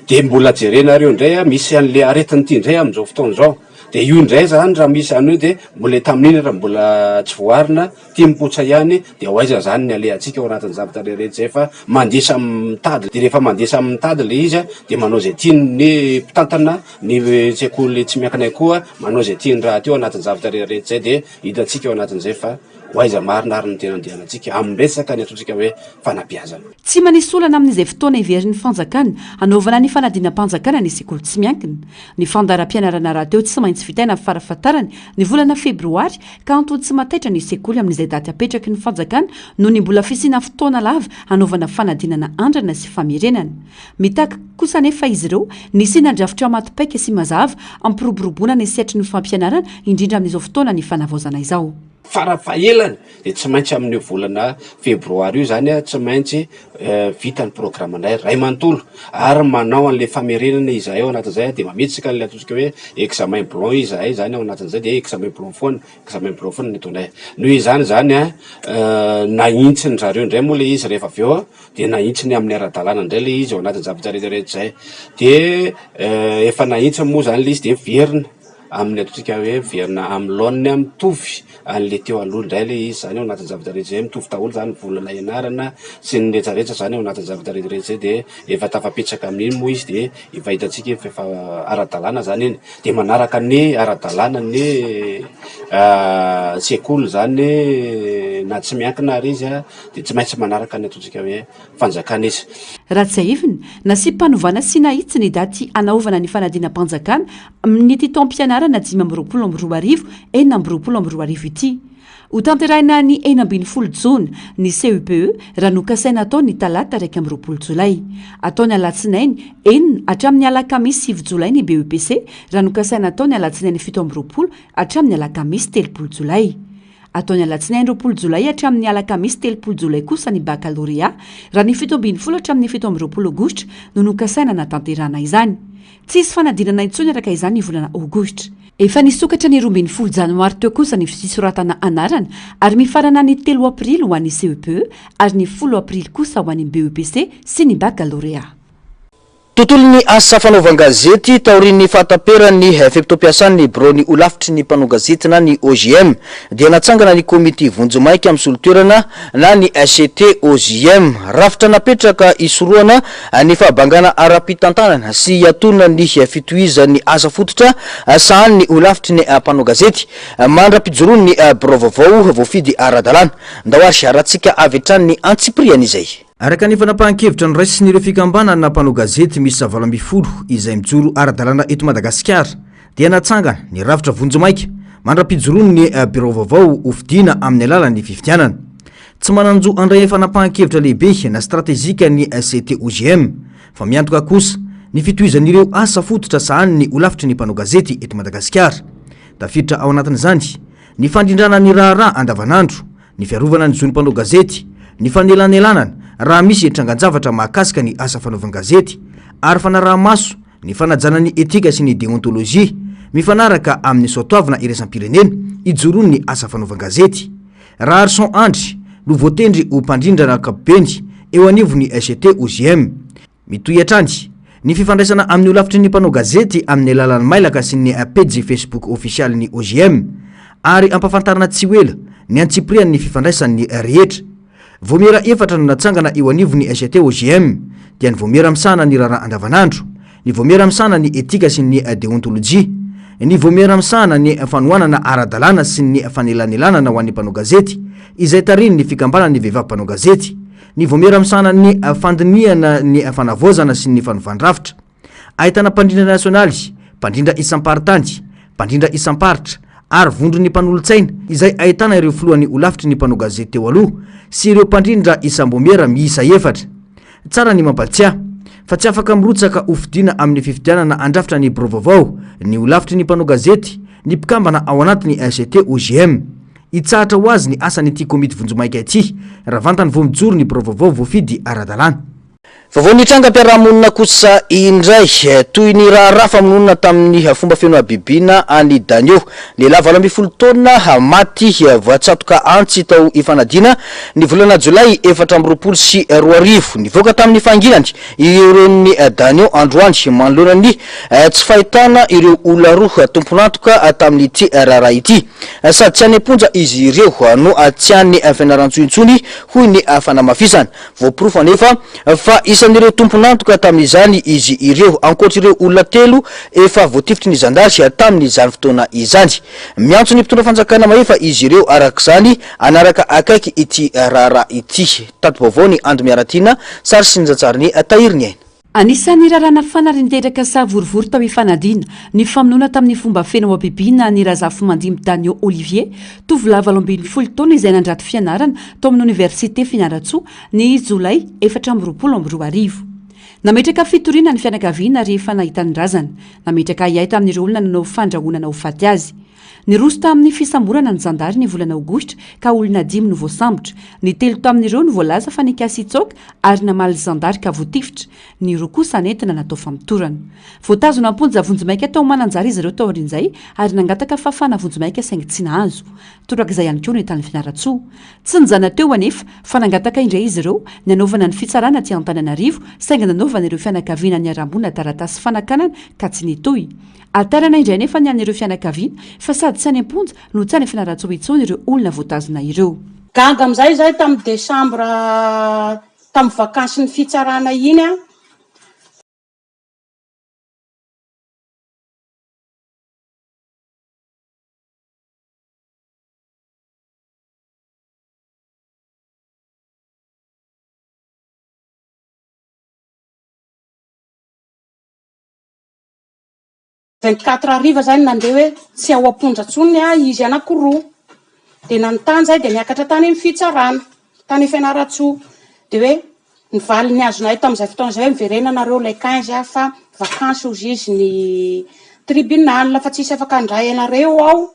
Dia mbola jerenareo indray an, misy an'ilay aretina ity indray amin'izao fotoana izao. Dia io indray izany raha misy izany hoe dia mbola tamin'iny ary mbola tsy voaarina, Tia mipotsa ihany dia ho aiza zany ny alehantsika ao anatin'ny zavatra rehetra izay fa mandeha samy mitady dia rehefa mandeha samy mitady ilay izy dia manao izay tiany ny mpitantana ny sekoly tsy miankina koa manao izay tiany rahateo anatin'ny zavatra rehetra izay dia hitantsika ao anatin'izay fa ho aiza marina ary no tena andehanantsika amin'ny resaka ny antsointsika hoe fanabeazana. Tsy manisy olana amin'izay fotoana heverin'ny fanjakana hanaovana ny fanadinam-panjakana ny sekoly tsy miankina. Ny fandaharam-pianarana rahateo tsy maintsy vitaina farafahatarany ny volana febroary ka antony tsy mahataitra ny sekoly amin'izay daty apetraky ny fanjakana noho ny mbola fisiana fotoana lava hanaovana fanadinana andrana sy famerenana. Mitaky kosa anefa izy ireo ny hisiana drafitra maty paika sy mazava hampiroboroboana ny sehatry ny fampianarana indrindra amin'izao fotoana ny fanavaozana izao. Farafahelany dia tsy maintsy amin'io volana febroary io izany tsy maintsy vita ny programanay iray manontolo ary manao an'ilay famerenana izahay ao anatin'izay dia mametraka an'ilay ataontsika hoe examen blanc izahay izany ao anatin'izay dia examen blanc foana, examen blanc foana ny ataonay. Noho izany izany an, nahintsin-dry zareo indray moa ilay izy rehefa avy eo dia nahintsiny amin'ny ara-dalàna indray ilay izy ao anatin'ny zavatra rehetra rehetra izay. Dia efa nahintsiny moa izany ilay izy dia miverina amin'ny ataontsika hoe miverina amin'ny laoniny mitovy an'le teo aloha indray le izy zany ao anatin'ny zavatra rehetra zay, mitovy daholo zany volana ianarana sy ny rehetra rehetra zany ao anatin'ny zavatra rehetra rehetra zay de efa tafapetsaka amin'iny moa izy de efa hitantsika fa efa ara-dalàna zany iny, de manaraka ny ara-dalàna ny sekoly zany na tsy miankina ary izy an de tsy maintsy manaraka ny ataontsika hoe fanjakana izy. Raha tsiahivina, nasiam-panovana sy nahitsy ny daty hanaovana ny fanadinam-panjakana amin'ity taom-pianarana 2025 2026 ity. Hotanterahina ny 16 jona ny CEPE raha nokasaina hatao ny talata 21 jolay. Hatao ny alatsinainy enina hatramin'ny alakamisy sivy jolay ny BEPC raha nokasaina hatao ny alatsinainy 27 hatramin'ny alakamisy 30 jolay. Atao ny alatsinainy 20 jolay hatramin'ny alakamisy 30 jolay kosa ny bakalorea, raha ny 17 hatramin'ny 27 aogositra no nokasaina hanatanterahana izany. Tsy hisy fanadinana intsony araka izany ny volana aogositra. Efa nisokatra ny 12 janoary teo kosa ny fisoratana anarana ary mifarana ny telo aprily ho an'ny CEPE ary ny folo aprily kosa ho an'ny BEPC sy ny bakalorea. Tontolon'ny asa fanaovan-gazety, taorian'ny fahataperan'ny fe-potoam-piasan'ny biraon'ny holafitry ny mpanao gazety na ny OJM, dia natsangana ny komity vonjimaika misolo toerana na ny CT OJM. Rafitra napetraka hisorohana ny fahabangana ara-pitantanana sy hiatoana ny fitohizan'ny asa fototra sahanin'ny holafitry ny mpanao gazety mandra-pijoroan'ny birao vaovao voafidy ara-dalàna. Ndao ary haratsika avy hatrany ny antsipiriany izay. Araka ny fanapahan-kevitra noraisin'ireo fikambanana mpanao gazety miisa 18 izay mijoro ara-dalàna eto Madagasikara dia natsangana ny rafitra vonjimaika mandra-pijoroan'ny birao vaovao hofidiana amin'ny alalan'ny fifidianana. Tsy manan-jo handray fanapahan-kevitra lehibe na stratejika ny CTOGM fa miantoka kosa ny fitohizan'ireo asa fototra sahanin'ny holafitry ny mpanao gazety eto Madagasikara. Tafiditra ao anatin'izany ny fandrindrana ny raharaha andavanandro, ny fiarovana ny zon'ny mpanao gazety, ny fanelanelanana raha misy trangan-javatra mahakasika ny asa fanaovan-gazety, ary fanaraha-maso ny fanajana ny etika sy ny deontolojia mifanaraka amin'ny soatoavina iraisam-pirenena ijoroan'ny asa fanaovan-gazety. Raharison Andry no voatendry ho mpandrindra ankapobeny eo anivon'ny SGT OJM. Mitohy hatrany ny fifandraisana amin'ny holafitry ny mpanao gazety amin'ny alalan'ny mailaka sy ny pejy Facebook ofisialin'ny OJM ary hampafantarina tsy ho ela ny antsipirian'ny fifandraisan'ny rehetra. Vaomiera efatra no natsangana eo anivon'ny SGT OJM dia ny vaomiera misahana ny raharaha andavanandro, ny vaomiera misahana ny etika sy ny deontolojia, ny vaomiera misahana ny fanohanana ara-dalàna sy ny fanelanelanana ho an'ny mpanao gazety izay tarihin'ny fikambanan'ny vehivavy mpanao gazety. ny Vaomiera misahana ny fandinihana ny fanavaozana sy ny fanovan-drafitra. Ahitana mpandrindra nasionaly, mpandrindra isam-paritany, mpandrindra isam-paritra ary vondron'ny mpanolotsaina izay ahitana ireo filohan'ny holafitry ny mpanao gazety teo aloha sy ireo mpandrindra isam-bomiera miisa efatra. Tsara ny mampatsiahy fa tsy afaka mirotsaka ho fidiana amin'ny fifidianana handrafitra ny birao vaovao ny holafitry ny mpanao gazety ny mpikambana ao anatin'ny CTOGM. Hitsahatra ho azy ny asan'ity komity vonjimaika ity raha vantany vao mijoro ny birao vaovao voafidy ara-dalàna. Vaovao nitrangam-piarahamonina kosa indray, toy ny raharaha famonoana tamin'ny fomba feno habibiana an'i Danio, lehilahy 18 taona maty voatsatoka antsy tao Ifanadiana ny volana jolay 2024. Nivoaka tamin'ny fahanginany ireo renin'i Danio androany manoloana ny tsy fahitana ireo olona roa tompon'antoka tamin'ity raharaha ity. Sady tsy any am-ponja izy ireo no tsy any Fianarantsoa intsony, hoy ny fanamafisana. Voaporofo anefa fa isan'ireo tompon'antoka tamin'izany izy ireo, ankoatr'ireo olona telo efa voatifitry ny zandary tamin'izany fotoana izany. Miantso ny mpitondra fanjakana mahefa izy ireo arak'izany hanaraka akaiky ity raharaha ity. Tati-baovao ny Ando Miaratiana, sary sy njatsarin'i Tahiry Ny Aina. Anisan'ny raharaha nafana ary niteraka savorovoro tao Ifanadiana ny famonoana tamin'ny fomba feno habibiana an'i Razafimandimby Danio Olivier, tovolahy 18 taona izay nandrato fianarana tao amin'ny Oniversite Fianarantsoa ny jolay 2024. Nametraka fitoriana ny fianakaviana rehefa nahita ny razana. Nametraka ahiahy tamin'ireo olona nanao fandrahonana ho faty azy. Niroso tamin'ny fisamborana ny zandary ny volana aogositra ka olona dimy no voasambotra. Ny telo tamin'ireo no voalaza fa nikasa hitsoaka ary namaly zandary ka voatifitra. Ny roa kosa nentina natao famotorana. Voatazona am-ponja vonjimaika tao Mananjary izy ireo taorian'izay ary nangataka fafana vonjimaika saingy tsy nahazo. Torak'izay ihany koa ny tany Fianarantsoa. Tsy nijanona teo anefa fa nangataka indray izy ireo ny hanaovana ny fitsarana aty Antananarivo saingy nanaovan'ireo fianakaviana niharam-boina taratasy fanakanana ka tsy nitohy. Hatarana indray anefa ny an'ireo fianakaviana fa sady tsy any am-ponja no tsy any Fianarantsoa intsony ireo olona voatazona ireo. Gaga amin'izay izahay tamin'ny desambra tamin'ny vakansin'ny fitsarana iny an. 24 hariva zay no nandeha hoe tsy ao am-ponja intsony izy anakiroa. Dia nanontany zahay dia niakatra tany amin'ny fitsarana, tany Fianarantsoa. Dia hoe ny valiny azonay tamin'izay fotoana izay hoe miverena nareo le 15 fa vakansy hozy izy ny tribunal fa tsisy afaka handray anareo ao.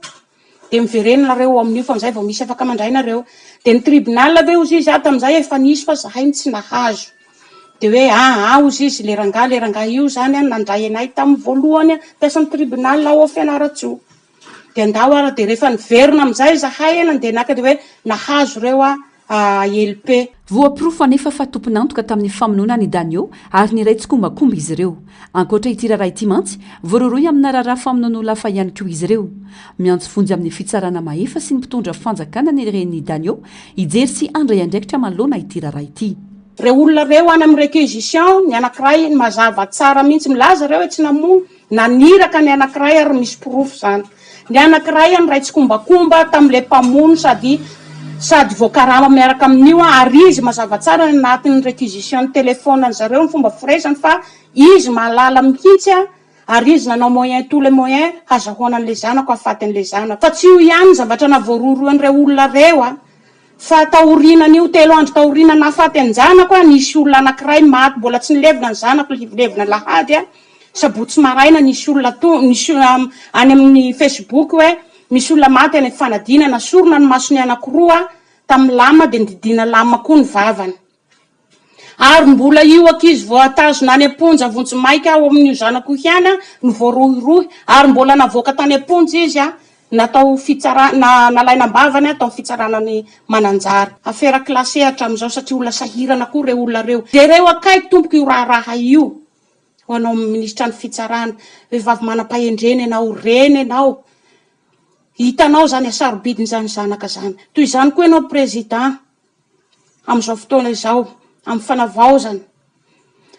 Dia miverena nareo ao amin'io fa amin'izay vao misy afaka mandray nareo. Dia ny tribunal ve hozy izy ah tamin'izay efa nisy fa zahay no tsy nahazo. Dia hoe ah ah hozy izy le rangahy le rangahy io zany an nandray anay tamin'ny voalohany an mpiasan'ny tribunal ao Fianarantsoa. Dia andao ara dia rehefa niverina amin'izay zahay nandeha naka dia hoe nahazo ireo ah LP. Voaporofo anefa fa tompon'antoka tamin'ny famonoana an'i Danio ary niray tsikombakomba izy ireo. Ankoatra ity raharaha ity mantsy, voarohirohy amina raharaha famonoan'olona hafa ihany koa izy ireo. Miantso vonjy amin'ny fitsarana mahefa sy ny mpitondra fanjakana ny renin'i Danio hijery sy handray andraikitra manoloana ity raharaha ity. Ireo olona ireo any amin'ny réquisition, ny anankiray mazava tsara mihitsy milaza ireo hoe tsy namono, Naniraka ny anankiray ary misy porofo izany. Ny anankiray niray tsikombakomba tamin'ilay mpamono sady sady voakarama miaraka amin'io ary izy mazava tsara ny anatin'ny réquisition ny téléphone ny zareo ny fomba firesany fa izy mahalala mihitsy ary izy nanao moyen tous les moyens hazahoana an'ilay zanako hahafaty an'ilay zanako. Fa tsy io ihany ny zavatra nahavoarohirohin'ireo olona ireo a! Fa taorinan'io telo andro taoriana nahafaty an-janako a, nisy olona anankiray maty mbola tsy nilevina ny zanako, levina alahady a, sabotsy maraina nisy olona to, nisy any amin'ny facebook hoe misy olona maty any Ifanadiana, nasorina ny masony anankiroa tamin'ny lama dia nodidiana lama koa ny vavany. Ary mbola io ankizy voatazona any am-ponja vonjimaika ao amin'io zanako io ihany no voarohirohy ary mbola navoaka tany am-ponja izy natao fitsarana, nalaina am-bavany tao amin'ny fitsarana an'i Mananjary. Afera classé hatramin'izao satria olona sahirana koa ireo olona ireo. Jereo akaiky tompoko io raharaha io ho anao minisitra ny fitsarana. Vehivavy manam-pahendrena ianao, reny ianao. Hitanao izany hasarobidin'izany zanaka izany. Toy izany koa ianao président. amin'izao fotoana izao, amin'ny fanavaozana.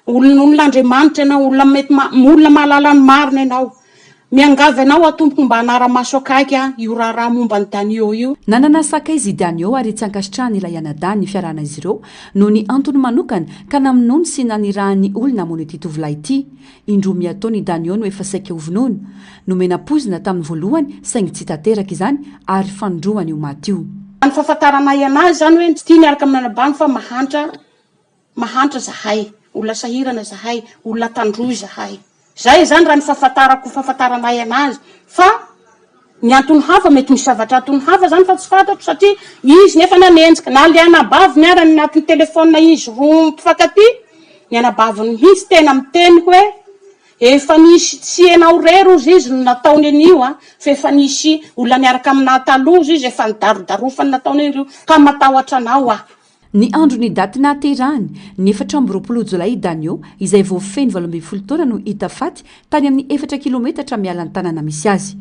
Olona olon'Andriamanitra ianao, olona mety olona mahalala ny marina ianao. Miangavy anao aho tompoko mba hanara-maso akaiky io raharaha momba an'i Danio io. Nanana sakaiza i Danio ary tsy ankasitrahany ilay anadahiny ny fiarahan'izy ireo noho ny antony manokana ka namonoany sy nanirahany olona hamono ity tovolahy ity. Indroa miatoana i Danio no efa saika hovonoina. Nomena poizina tamin'ny voalohany saingy tsy tanteraka izany ary fanindroany io maty io. Ny fahafantaranay anazy izany hoe tsy tia miaraka amin'ny anabaviny fa mahantra Mahantra zahay, olona sahirana zahay, olona tandroy zahay. Zay zany raha ny fahafantarako fahafantaranay anazy fa ny antony hafa mety misy zavatra antony hafa zany fa tsy fantatro satria izy nefa nanenjika na le anabaviny ara ny anatin'ny telephone izy roa mpifankatia ny anabaviny mihitsy tena miteny hoe efa nisy tsy enao rery ozy izy no nataony an'io a fa efa nisy olona niaraka aminah taloha ozy izy efa nidarodarofany nataony an'ireo ka matahotra anao aho. Ny andron'ny daty nahaterahany, ny 24 jolay i Danio, izay vao feno 18 taona no hita faty tany amin'ny efatra kilometatra miala ny tanàna misy azy.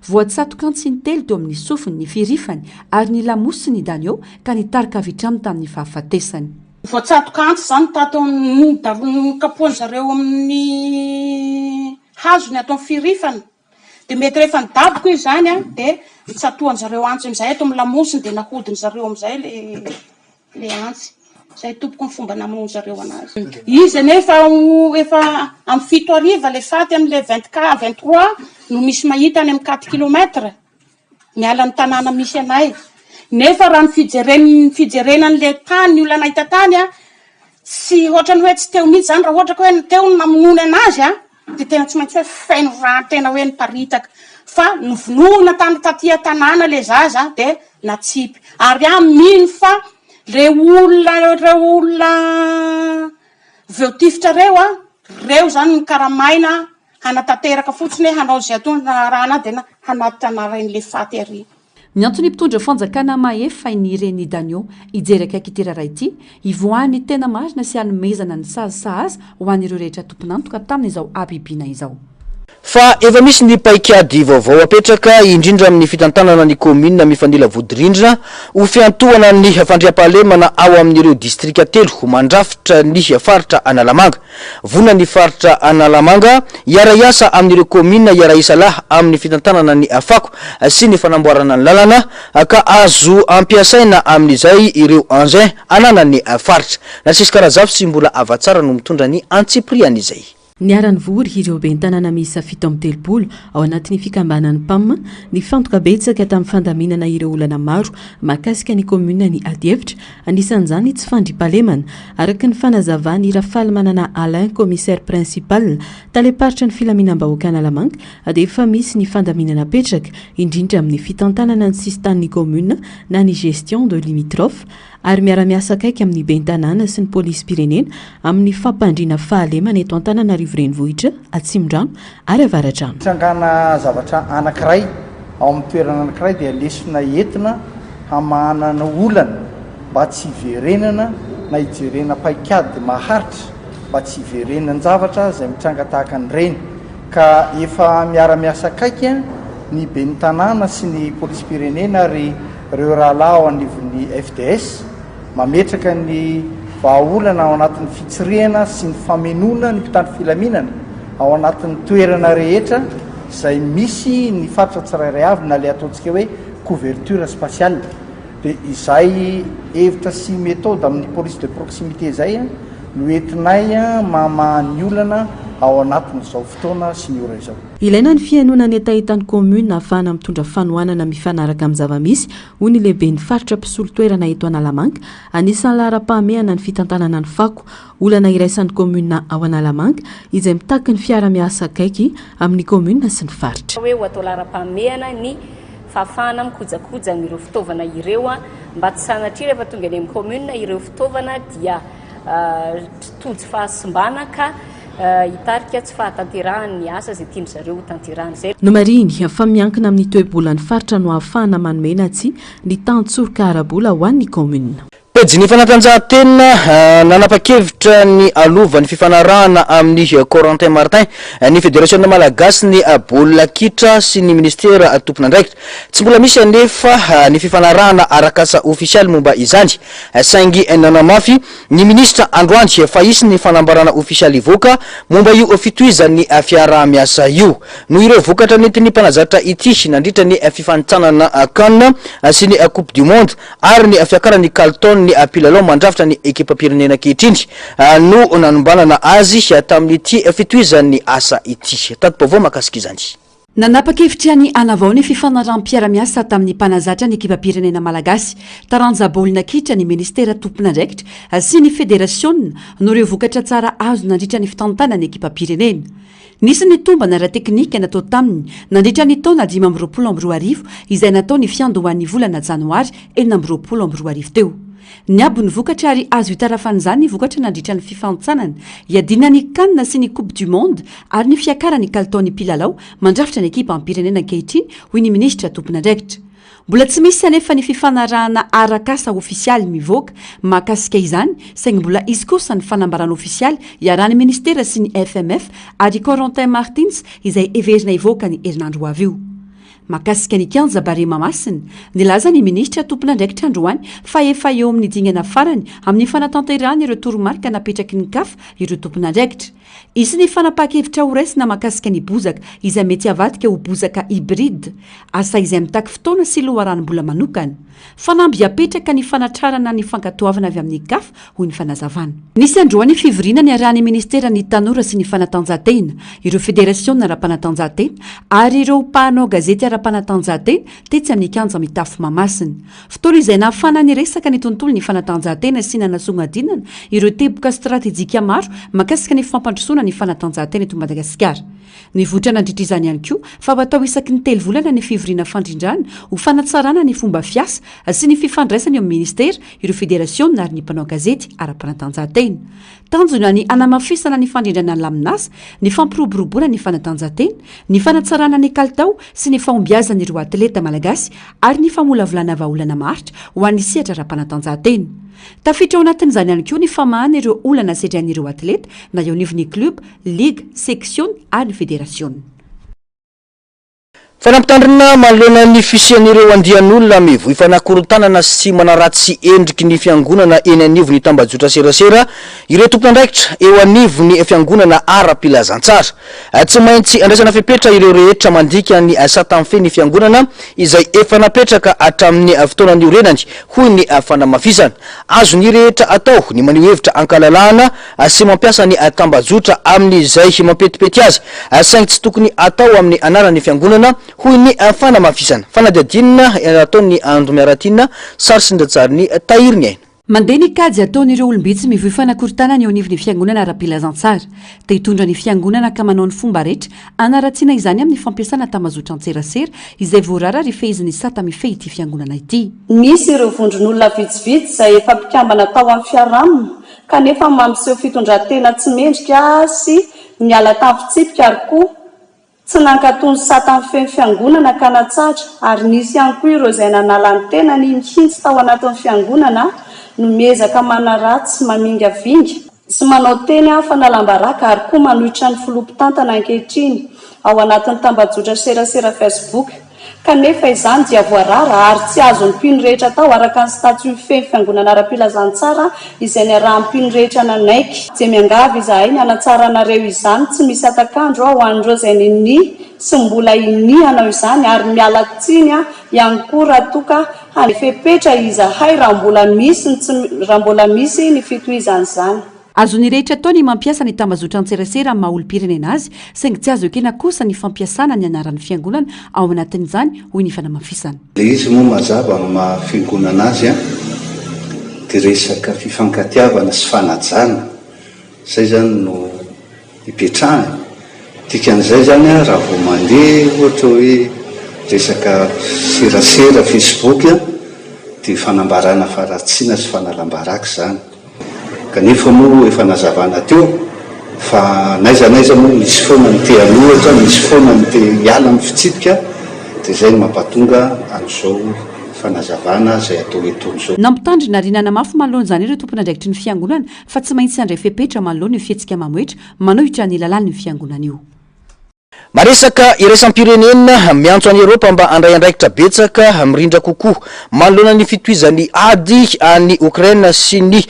Voatsatoka antsy intelo teo amin'ny sofiny, ny firifany ary ny lamosiny i Danio ka nitarika avy hatrany tamin'ny fahafatesany. Voatsatoka antsy izany tato amin'ny nokapohan-dry zareo amin'ny hazo ny ato amin'ny firifana. Dia mety rehefa nidaboka izy izany an, dia nitsatohan-dry zareo antsy amin'izay eto amin'ny lamosiny dia nahodin-dry zareo amin'izay le le antsy. Izay tompoko ny fomba namonoan-dry zareo anazy. Izy anefa efa amin'ny fito hariva le faty amin'ilay 24, 23 no misy mahita any amin'ny quatre kilomètre. Miala ny tanàna misy anay. Nefa raha ny fijeren fijerena an'ilay tany, ny olona nahita tany an, tsy ohatran'ny hoe tsy teo mihitsy izany, raha ohatra ka hoe teo ny namonoany anazy an, dia tena tsy maintsy hoe feno rà tena hoe niparitaka. Fa novonoina tany taty an-tanàna ilay zaza dia natsipy. Ary aho mino fa ireo olona ireo olona voatifitra ireo an, ireo izany no karamaina Hanatanteraka fotsiny hoe hanao izay ataony raharahana ahy dia hanatitra anaran'ilay faty ary. Miantso ny mpitondra fanjakana mahefa ny renin'i Danio hijery akaiky ity raharaha ity, hivoahan'ny tena marina sy hanomezana ny sazy sahaza ho an'ireo rehetra tompon'antoka tamin'izao habibiana izao. Fa efa misy ny paikady vaovao apetraka, indrindra amin'ny fitantanana ny kaominina mifanila vodirindrina, ho fiantohana ny fandriampahalemana ao amin'ireo distrika telo mandrafitra ny faritra Analamanga. Vonona ny faritra Analamanga hiara-hiasa amin'ireo kaominina hiara-hisalahy amin'ny fitantanana ny fako sy ny fanamboarana ny lalana ka azo ampiasaina amin'izay ireo engins ananan'ny faritra. Narcisque Razafy sy Mbola Havatsara no mitondra ny antsipirian'izay. Niara-nivory ireo ben'ny tanàna miisa 37 ao anatin'ny fikambanan'ny Pam, nifantoka betsaka tamin'ny fandaminana ireo olana maro mahakasika ny kaominina ny adihevitra, Anisan'izany ny tsy fandriampahalemana. Araka ny fanazavan'i Rafalimanana Alain, commissaire principal, talem-paritry ny filaminam-bahoaka Analamanga, dia efa misy ny fandaminana apetraka, indrindra amin'ny fitantanana ny sisintanin'ny kaominina na ny gestion de limitrophe, ary miara-miasa akaiky amin'ny ben'ny tanàna sy ny polisim-pirenena amin'ny fampandriana fahalemana eto Antananarivo Renivohitra, Atsimondrano ary Avaradrano. Fitrangana zavatra anankiray ao amin'ny toerana anankiray dia lesona entina hamahanana olana mba tsy hiverenana na hijerena paikady maharitra mba tsy hiverenan-javatra izay mitranga tahaka an'ireny ka efa miara-miasa akaiky ny ben'ny tanàna sy ny polisim-pirenena ary ireo rahalahy ao anivon'ny FDS mametraka ny vahaolana ao anatin'ny fitsirihana sy ny famenoana ny mpitandro filaminana ao anatin'ny toerana rehetra izay misy ny faritra tsirairay avy na ilay ataontsika hoe couverture spatiale dia izay hevitra sy méthode amin'ny police de proximité izay no entinay mamaha ny olana ao anatin'izao fotoana sy ny ora izao. Ilaina ny fihainoana ny hetahetan'ny kaominina ahafahana mitondra fanohanana mifanaraka amin'ny zava-misy, hoy ny lehiben'ny faritra mpisolo toerana eto Analamanga. Anisan'ny laharam-pahamehana ny fitantanana ny fako, olana iraisan'ny kaominina ao Analamanga, izay mitaky ny fiara-miasa akaiky amin'ny kaominina sy ny faritra. Hoe ho atao laharam-pahamehana ny fahafahana mikojakoja an'ireo fitaovana ireo mba tsy sanatria rehefa tonga eny amin'ny commune ireo fitaovana dia tojo fahasimbana ka hitarika tsy fahatanterahan'ny asa izay tian-dry zareo ho tanterahana. Izay. Nomarihiny fa miankina amin'ny toe-bolan'ny faritra no ahafahana manome na tsia ny tantsoroka ara-bola ho an'ny kaominina. Pejin'ny fanatanjahantena, nanapa-kevitra ny hanova ny fifanarahana amin'i Corentin Martins ny federasiona malagasy ny baolina kitra sy ny minisitera tompon'andraikitra. Tsy mbola misy anefa ny fifanarahana arak'asa ofisialy momba izany, saingy nanamafy ny minisitra androany fa hisy ny fanambarana ofisialy hivoaka momba io fitohizan'ny fiaraha-miasa io. Noho ireo vokatra nentin'ny mpanazatra ity nandritra ny fifanintsanana Can sy ny Coupe du Monde ary ny fiakaran'ny kalitaon'ny mpilalao mandrafitra ny ekipam-pirenena ankehitriny no nanombanana azy tamin'ity fitohizan'ny asa ity. Tati-baovao mahakasika izany. Nanapa-kevitra ny hanavao ny fifanaraham-piarahamiasa tamin'ny mpanazatra ny ekipam-pirenena malagasy taranja baolina kitra ny minisitera tompon'andraikitra sy ny federasiona noho ireo vokatra tsara azo nandritra ny fitantanana ny ekipam-pirenena. Nisy ny tombana ara-teknika natao taminy nandritra ny taona 2025 izay natao ny fiandohan'ny volana janoary 2026 teo. Niabo ny vokatra ary azo itarafan'izany ny vokatra nandritra ny fifanintsanana hiadiana ny Can sy ny Coupe du Monde ary ny fiakaran'ny kalitaon'ny mpilalao mandrafitra ny ekipam-pirenena ankehitriny, hoy ny minisitra tompon'andraikitra. Mbola tsy misy anefa ny fifanarahana arak'asa ofisialy mivoaka mahakasika izany saingy mbola hisy kosa ny fanambarana ofisialy iarahan'ny minisitera sy ny FMF ary Corentin Martins izay heverina hivoaka ny herinandro ho avy io. Mahakasika ny kianja Barea Mahamasina, nilaza ny minisitra tompon'andraikitra androany fa efa eo amin'ny dingana farany amin'ny fanatanterahana ireo toromarika napetraky ny Caf ireo tompon'andraikitra. Hisy ny fanapahan-kevitra horaisina mahakasika ny bozaka izay mety havadika ho bozaka hybride, asa izay mitaky fotoana sy loharanom-bola manokana. Fanamby apetraka ny fanatrarana ny fankatoavana avy amin'ny Caf, hoy ny fanazavana. Nisy androany fivoriana niarahan'ny ministeran'ny Tanora sy ny Fanatanjahantena, ireo federasiona ara-panatanjahantena ary ireo mpanao gazety ara-panatanjahantena tetsy amin'ny kianja mitafo Mahamasina. Fotoana izay nahafahana niresaka ny tontolon'ny fanatanjahantena sy nanasongadinana ireo teboka stratejika maro mahakasika ny fampandrosoana ny fanatanjahantena eto Madagasikara. Nivoitra nandritra izany ihany koa fa ho atao isaky ny telo volana ny fivoriana fandrindrana ho fanatsarana ny fomba fiasa sy ny fifandraisana eo amin'ny minisitera, ireo federasiona ary ny mpanao gazety ara-panatanjahantena. Tanjona ny hanamafisana ny fandrindrana ny laminasa, ny fampiroboroboana ny fanatanjahantena, ny fanatsarana ny kalitao sy ny fahombiazan'ireo atleta malagasy ary ny famolavolana vahaolana maharitra ho an'ny sehatra ara-panatanjahantena. Tafiditra ao anatin'izany ihany koa ny famahana ireo olana sedrain'ireo atleta na eo anivon'ny club, ligue, seksiona ary ny federasiona. Fanampitandrina manoloana ny fisian'ireo andian'olona mivoy fanakorontanana sy manaratsy endriky ny fiangonana eny anivon'ny tambajotra serasera ireo tompon'andraikitra eo anivon'ny fiangonana ara-pilazantsara. Tsy maintsy andraisana fepetra ireo rehetra mandika ny sata mifehy ny fiangonana izay efa napetraka hatramin'ny fotoana niorenany, hoy ny fanamafisana. Azon'ny rehetra atao ny maneho hevitra ankalalahana sy mampiasa ny tambajotra amin'izay mampetipety azy, saingy tsy tokony atao amin'ny anaran'ny fiangonana, hoy ny fanamafisana. Fanadihadiana ataon'ny Andro Miaratiana, sary sy ndratsarin'i Tahiry Ny Aina. Mandeha ny kajy ataon'ireo olom-bitsy mivoy fanakorontanana eo anivon'ny fiangonana ara-pilazantsara. Te hitondra ny fiangonana ka manao ny fomba rehetra hanaratsiana izany amin'ny fampiasana tambazotran-tserasera izay voarara ary fehezin'ny sata mifehy ity fiangonana ity. Misy ireo vondron'olona vitsivitsy izay efa mpikambana tao amin'ny fiarahamona kanefa mampiseho fitondran-tena tsy mendrika sy niala tamin'ny fitsipika ary koa tsy nankatò ny sata mifehy ny fiangonana ka natsahatra ary nisy ihany koa ireo izay nanala ny tenany mihitsy tao anatin'ny fiangonana no miezaka manaratsy sy mamingavinga sy manao teny fanalam-baraka ary koa manohitra ny filoha mpitantana ankehitriny ao anatin'ny tambajotra serasera Facebook. Kanefa izany dia voarara ary tsy azon'ny mpino rehetra atao araka ny statut mifehy ny Fiangonana ara-pilazantsara izay niarahan'ny mpino rehetra nanaiky. Dia miangavy izahay ny hanatsaranareo izany tsy misy hatak'andro ho an'ireo izay ninia sy mbola hinia hanao izany ary miala tsiny ihany koa raha toa ka handray fepetra izahay raha mbola misy ny tsy raha mbola misy ny fitohizan'izany. Azon'ny rehetra atao ny mampiasa ny tambazotran-tserasera amin'ny maha olom-pirenena azy, saingy tsy azo ekena kosa ny fampiasana ny anaran'ny fiangonana ao anatin'izany, hoy ny fanamafisana. Ilay izy moa mazava amin'ny maha fiangonana azy an, dia resaka fifankatiavana sy fanajana, izay izany no ipetrahany, dikan'izay izany an raha vao mandeha ohatra hoe resaka serasera facebook an, dia fanambarana faharatsiana sy fanalam-baraka izany. Kanefa moa efa nazavana teo fa n'aiza n'aiza moa misy foana ny te hanohatra, misy foana ny te hiala amin'ny fitsipika dia izay no mampatonga an'izao fanazavana izay atao etoana izao. Nampitandrina ary nanamafy manoloana izany ireo tompon'andraikitry ny fiangonana fa tsy maintsy handray fepetra manoloana io fihetsika mamohetra manohitra ny lalàn'ny fiangonana io. Maresaka iraisam-pirenena, miantso an'i Eoropa mba handray andraikitra betsaka mirindra kokoa manoloana ny fitohizan'ny ady any Okraina sy ny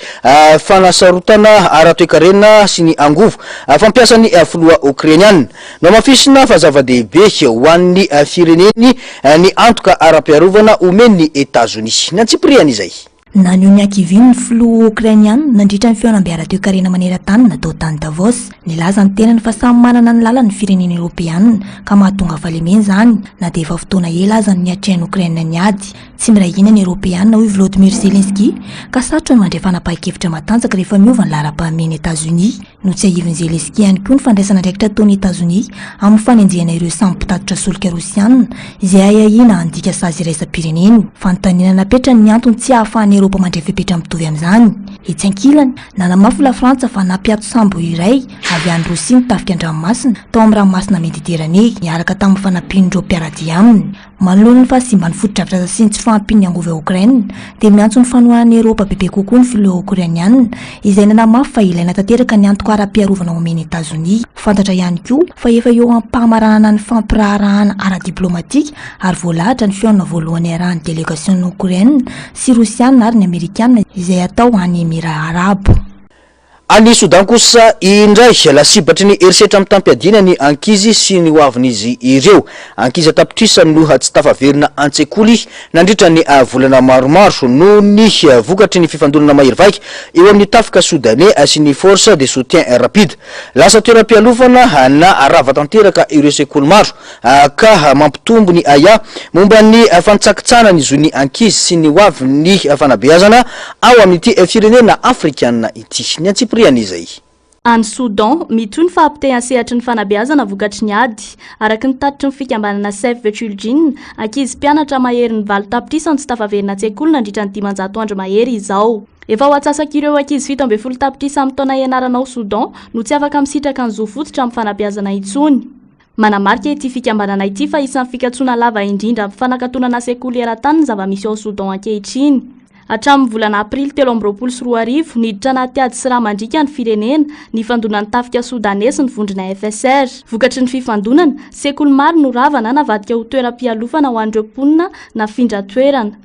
fanasarotana ara-toekarena sy ny angovo fampiasan'ny filoha Okrainiana. Nohamafisina fa zava-dehibe ho an'ny fireneny ny antoka ara-piarovana omen'i Etazonia. Ny antsipiriany izay. Naneho ny hakiviany ny filoha Okrainiana nandritra ny fihaonambe ara-toekarena maneran-tany natao tany Davos. Nilaza ny tenany fa samy manana ny lalany ny firenena Eoropeana ka mahatonga fahalemena izany na dia efa fotoana ela aza no niatrehan'i Okraina ny ady. Tsy miray hina ny Eoropeana, hoy Volodymyr Zelensky, ka sarotra ny mandray fanapahan-kevitra matanjaka rehefa miova ny laharam-pahamehan'i Etazonia. Notsiahivin'i Zelensky ihany koa ny fandraisana andraikitra ataon'i Etazonia amin'ny fanenjehana ireo sambo mpitatitra solika Rosiana izay ahiahiana handika sazy iraisam-pirenena. Fanontaniana napetrany ny antony tsy ahafahan'i Eoropa mandray fepetra mitovy amin'izany. Etsy ankilany, nanamafy Lafrantsa fa nampiato sambo iray avy any Rosia ny tafika an-dranomasina tao amin'ny ranomasina Mediteranea, niaraka tamin'ny fanampian'ireo mpiara-dia aminy. Manoloana ny fahasimban'ny fotodrafitrasa sy ny tsy fahampian'ny angovo ao Okraina, dia miantso ny fanohanan'i Eoropa bebe kokoa ny filoha Okrainiana, izay nanamafy fa ilaina tanteraka ny antoka ara-piarovana omen'i Etazonia. Fantatra ihany koa fa efa eo am-pamaranana ny fampiraharahana ara-diplaomatika ary voalahatra ny fihaonana voalohany iarahan'ny delegasiona Okraina sy Rosiana ary ny Amerikana izay hatao any Emirà Arabo. Any Soudan kosa indray, lasibatry ny herisetra mitam-piadiana ny ankizy sy ny hoavin'izy ireo. Ankizy an-tapitrisany no tsy tafaverina an-tsekoly nandritra ny volana maromaro noho ny vokatry ny fifandonana mahery vaika eo amin'ny tafika Soudaney sy ny Forces de soutien rapide. Lasa toeram-pialofana na rava tanteraka ireo sekoly maro ka mampitombo ny ahiahy momba ny fanitsakitsahana ny zon'ny ankizy sy ny hoavin'ny fanabeazana ao amin'ity firenena afrikana ity. Ny antsipiriany izay. Any Soudan, mitohy ny fahapotehan'ny sehatry ny fanabeazana vokatry ny ady. Araka ny tatitry ny fikambanana Save the Children, ankizy mpianatra maherin'ny 8 tapitrisa no tsy tafaverina an-tsekoly nandritra ny 500 andro mahery izao. Efa ho antsasak'ireo ankizy 17 tapitrisa amin'ny taona ianarana ao Soudan no tsy afaka misitraka ny zo fototra amin'ny fanabeazana intsony. Manamarika ity fikambanana ity fa isan'ny fikatsoana lava indrindra amin'ny fanakatonana sekoly eran-tany ny zava-misy ao Soudan ankehitriny. Hatramin'ny volana Aprily 2023, niditra anaty ady sy rà mandriaka ny firenena, nifandonan'ny tafika Soudaney sy ny vondrona FSR. Vokatry ny fifandonana, sekoly maro no rava na navadika ho toeram-pialofana ho an'ireo mponina nafindra toerana.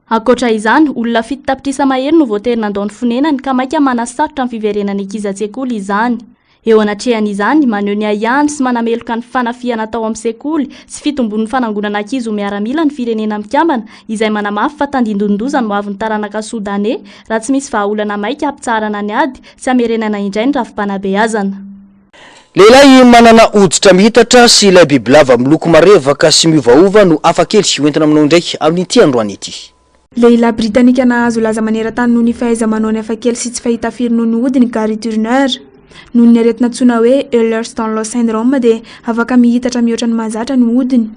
Ankoatra izany, olona 7 tapitrisa mahery no voatery nandao ny fonenany ka mainka manasarotra ny fiverenan'ny ankizy an-tsekoly izany. Eo anatrehan'izany, maneho ny ahiahiny sy manameloka ny fanafihana atao amin'ny sekoly sy fitombon'ny fanangonana ankizy ho miaramila ny Firenena Mikambana izay manamafy fa tandindonin-doza ny hoavin'ny taranaka Sodaney raha tsy misy vahaolana maika hampitsaharana ny ady sy hamerenana indray ny rafi-panabeazana. Lehilahy manana hoditra mihitatra sy ilay bibilava miloko marevaka sy miovaova no hafakely hoentina aminao indray amin'ity androany ity. Lehilahy Britanika nahazo laza maneran-tany noho ny fahaiza-manaony hafakely sy tsy fahita firy noho ny hodiny Gary Turner. Noho ny aretina antsoina hoe Ehlers-Danlos Syndrome dia afaka mihitatra mihoatra ny mahazatra ny hodiny.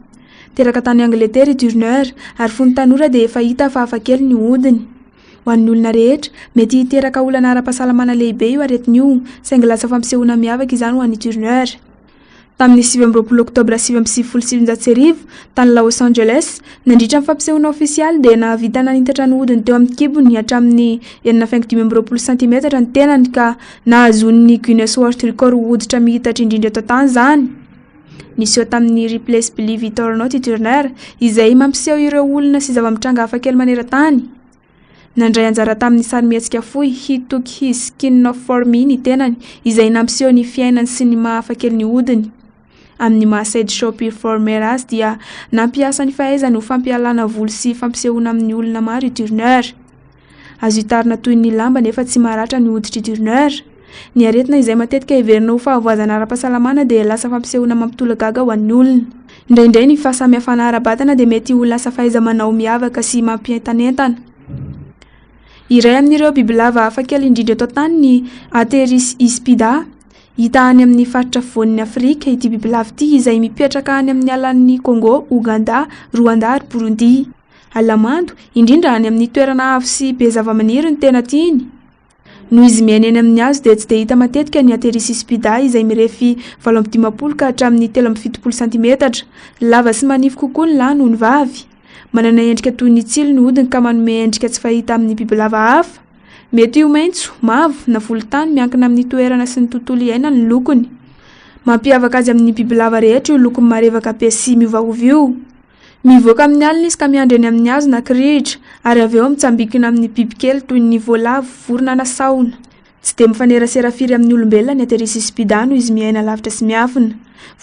Teraka tany Angletera i Turner ary fony tanora dia efa hita fa hafakely ny hodiny. Ho an'ny olona rehetra, mety hiteraka olana ara-pahasalamana lehibe io aretina io, saingy lasa fampisehoana miavaka izany ho an'i Turner. Tamin'ny 29 Oktobra 1999, tany Los Angeles, nandritra ny fampisehoana ofisialy dia nahavita nanitatra ny hodiny teo amin'ny kibony hatramin'ny enina faingo 25 santimetatra ny tenany ka nahazoany ny Guinness World Record ho hoditra mihitatra indrindra eto an-tany izany. Niseho tamin'ny Ripley's Believe It or Not i Turner, izay mampiseho ireo olona sy zava-mitranga hafakely maneran-tany. Nandray anjara tamin'ny sarimihetsika fohy He Took His Skin Off For Me ny tenany, izay nampiseho ny fiainany sy ny maha hafakely ny hodiny. Amin'ny maha sideshow performer azy dia nampiasa ny fahaizany ho fampialana voly sy fampisehoana amin'ny olona maro i Turner. Azo itarina toy ny lamba nefa tsy maratra ny hoditr'i Turner. Ny aretina izay matetika heverina ho fahavoazana ara-pahasalamana dia lasa fampisehoana mampitolagaga ho an'ny olona. Indraindray ny fahasamihafana ara-batana dia mety ho lasa fahaiza-manao miavaka sy mampientanentana. Iray amin'ireo bibilava hafakely indrindra eto an-tany ny Atheris hispida. Hita any amin'ny faritra afovoan'i Afrika ity bibilava ity izay mipetraka any amin'ny alan'i Congo, Ouganda, Rwanda ary Burundi. Ala mando, indrindra any amin'ny toerana avo sy be zavamaniry no tena tiany. Noho izy miaina eny amin'ny hazo dia tsy dia hita matetika ny Atheris hispida izay mirefy 58 ka hatramin'ny 73 santimetatra. Lava sy manify kokoa ny lahy noho ny vavy. Manana endrika toy ny tsilo ny hodiny ka manome endrika tsy fahita amin'ny bibilava hafa. Mety ho maitso, mavo, na volontany miankina amin'ny toerana sy ny tontolo iainany ny lokony. Mampiavaka azy amin'ny bibilava rehetra io lokony marevaka be sy miovaova io. Mivoaka amin'ny alina izy ka miandry eny amin'ny hazo na kirihitra, ary avy eo mitsambikina amin'ny bibikely toy ny voalavo, vorona na sahona. Tsy dia mifanerasera firy amin'ny olombelona ny Aterisispida noho izy miaina lavitra sy miafina.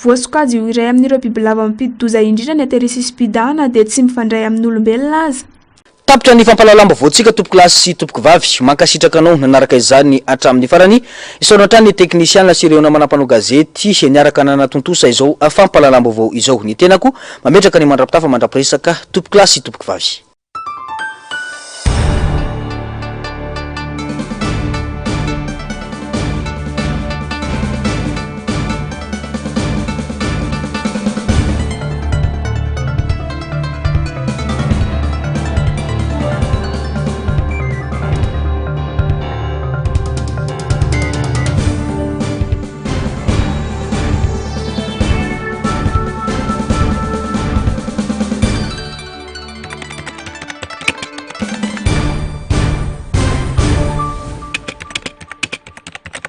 Voasokajy ho iray amin'ireo bibilava mampidi-doza indrindra ny Aterisispida na dia tsy mifandray amin'olombelona aza. Tapitra ny fampahalalam-baovaontsika tompokolahy sy tompokovavy. Mankasitraka anao nanaraka izany hatramin'ny farany. Isaorana hatrany ny teknisiana sy ireo namana mpanao gazety niaraka nanatontosa izao fampahalalam-baovao izao. Ny tenako mametraka ny mandra-pitafa mandra-piresaka tompokolahy sy tompokovavy.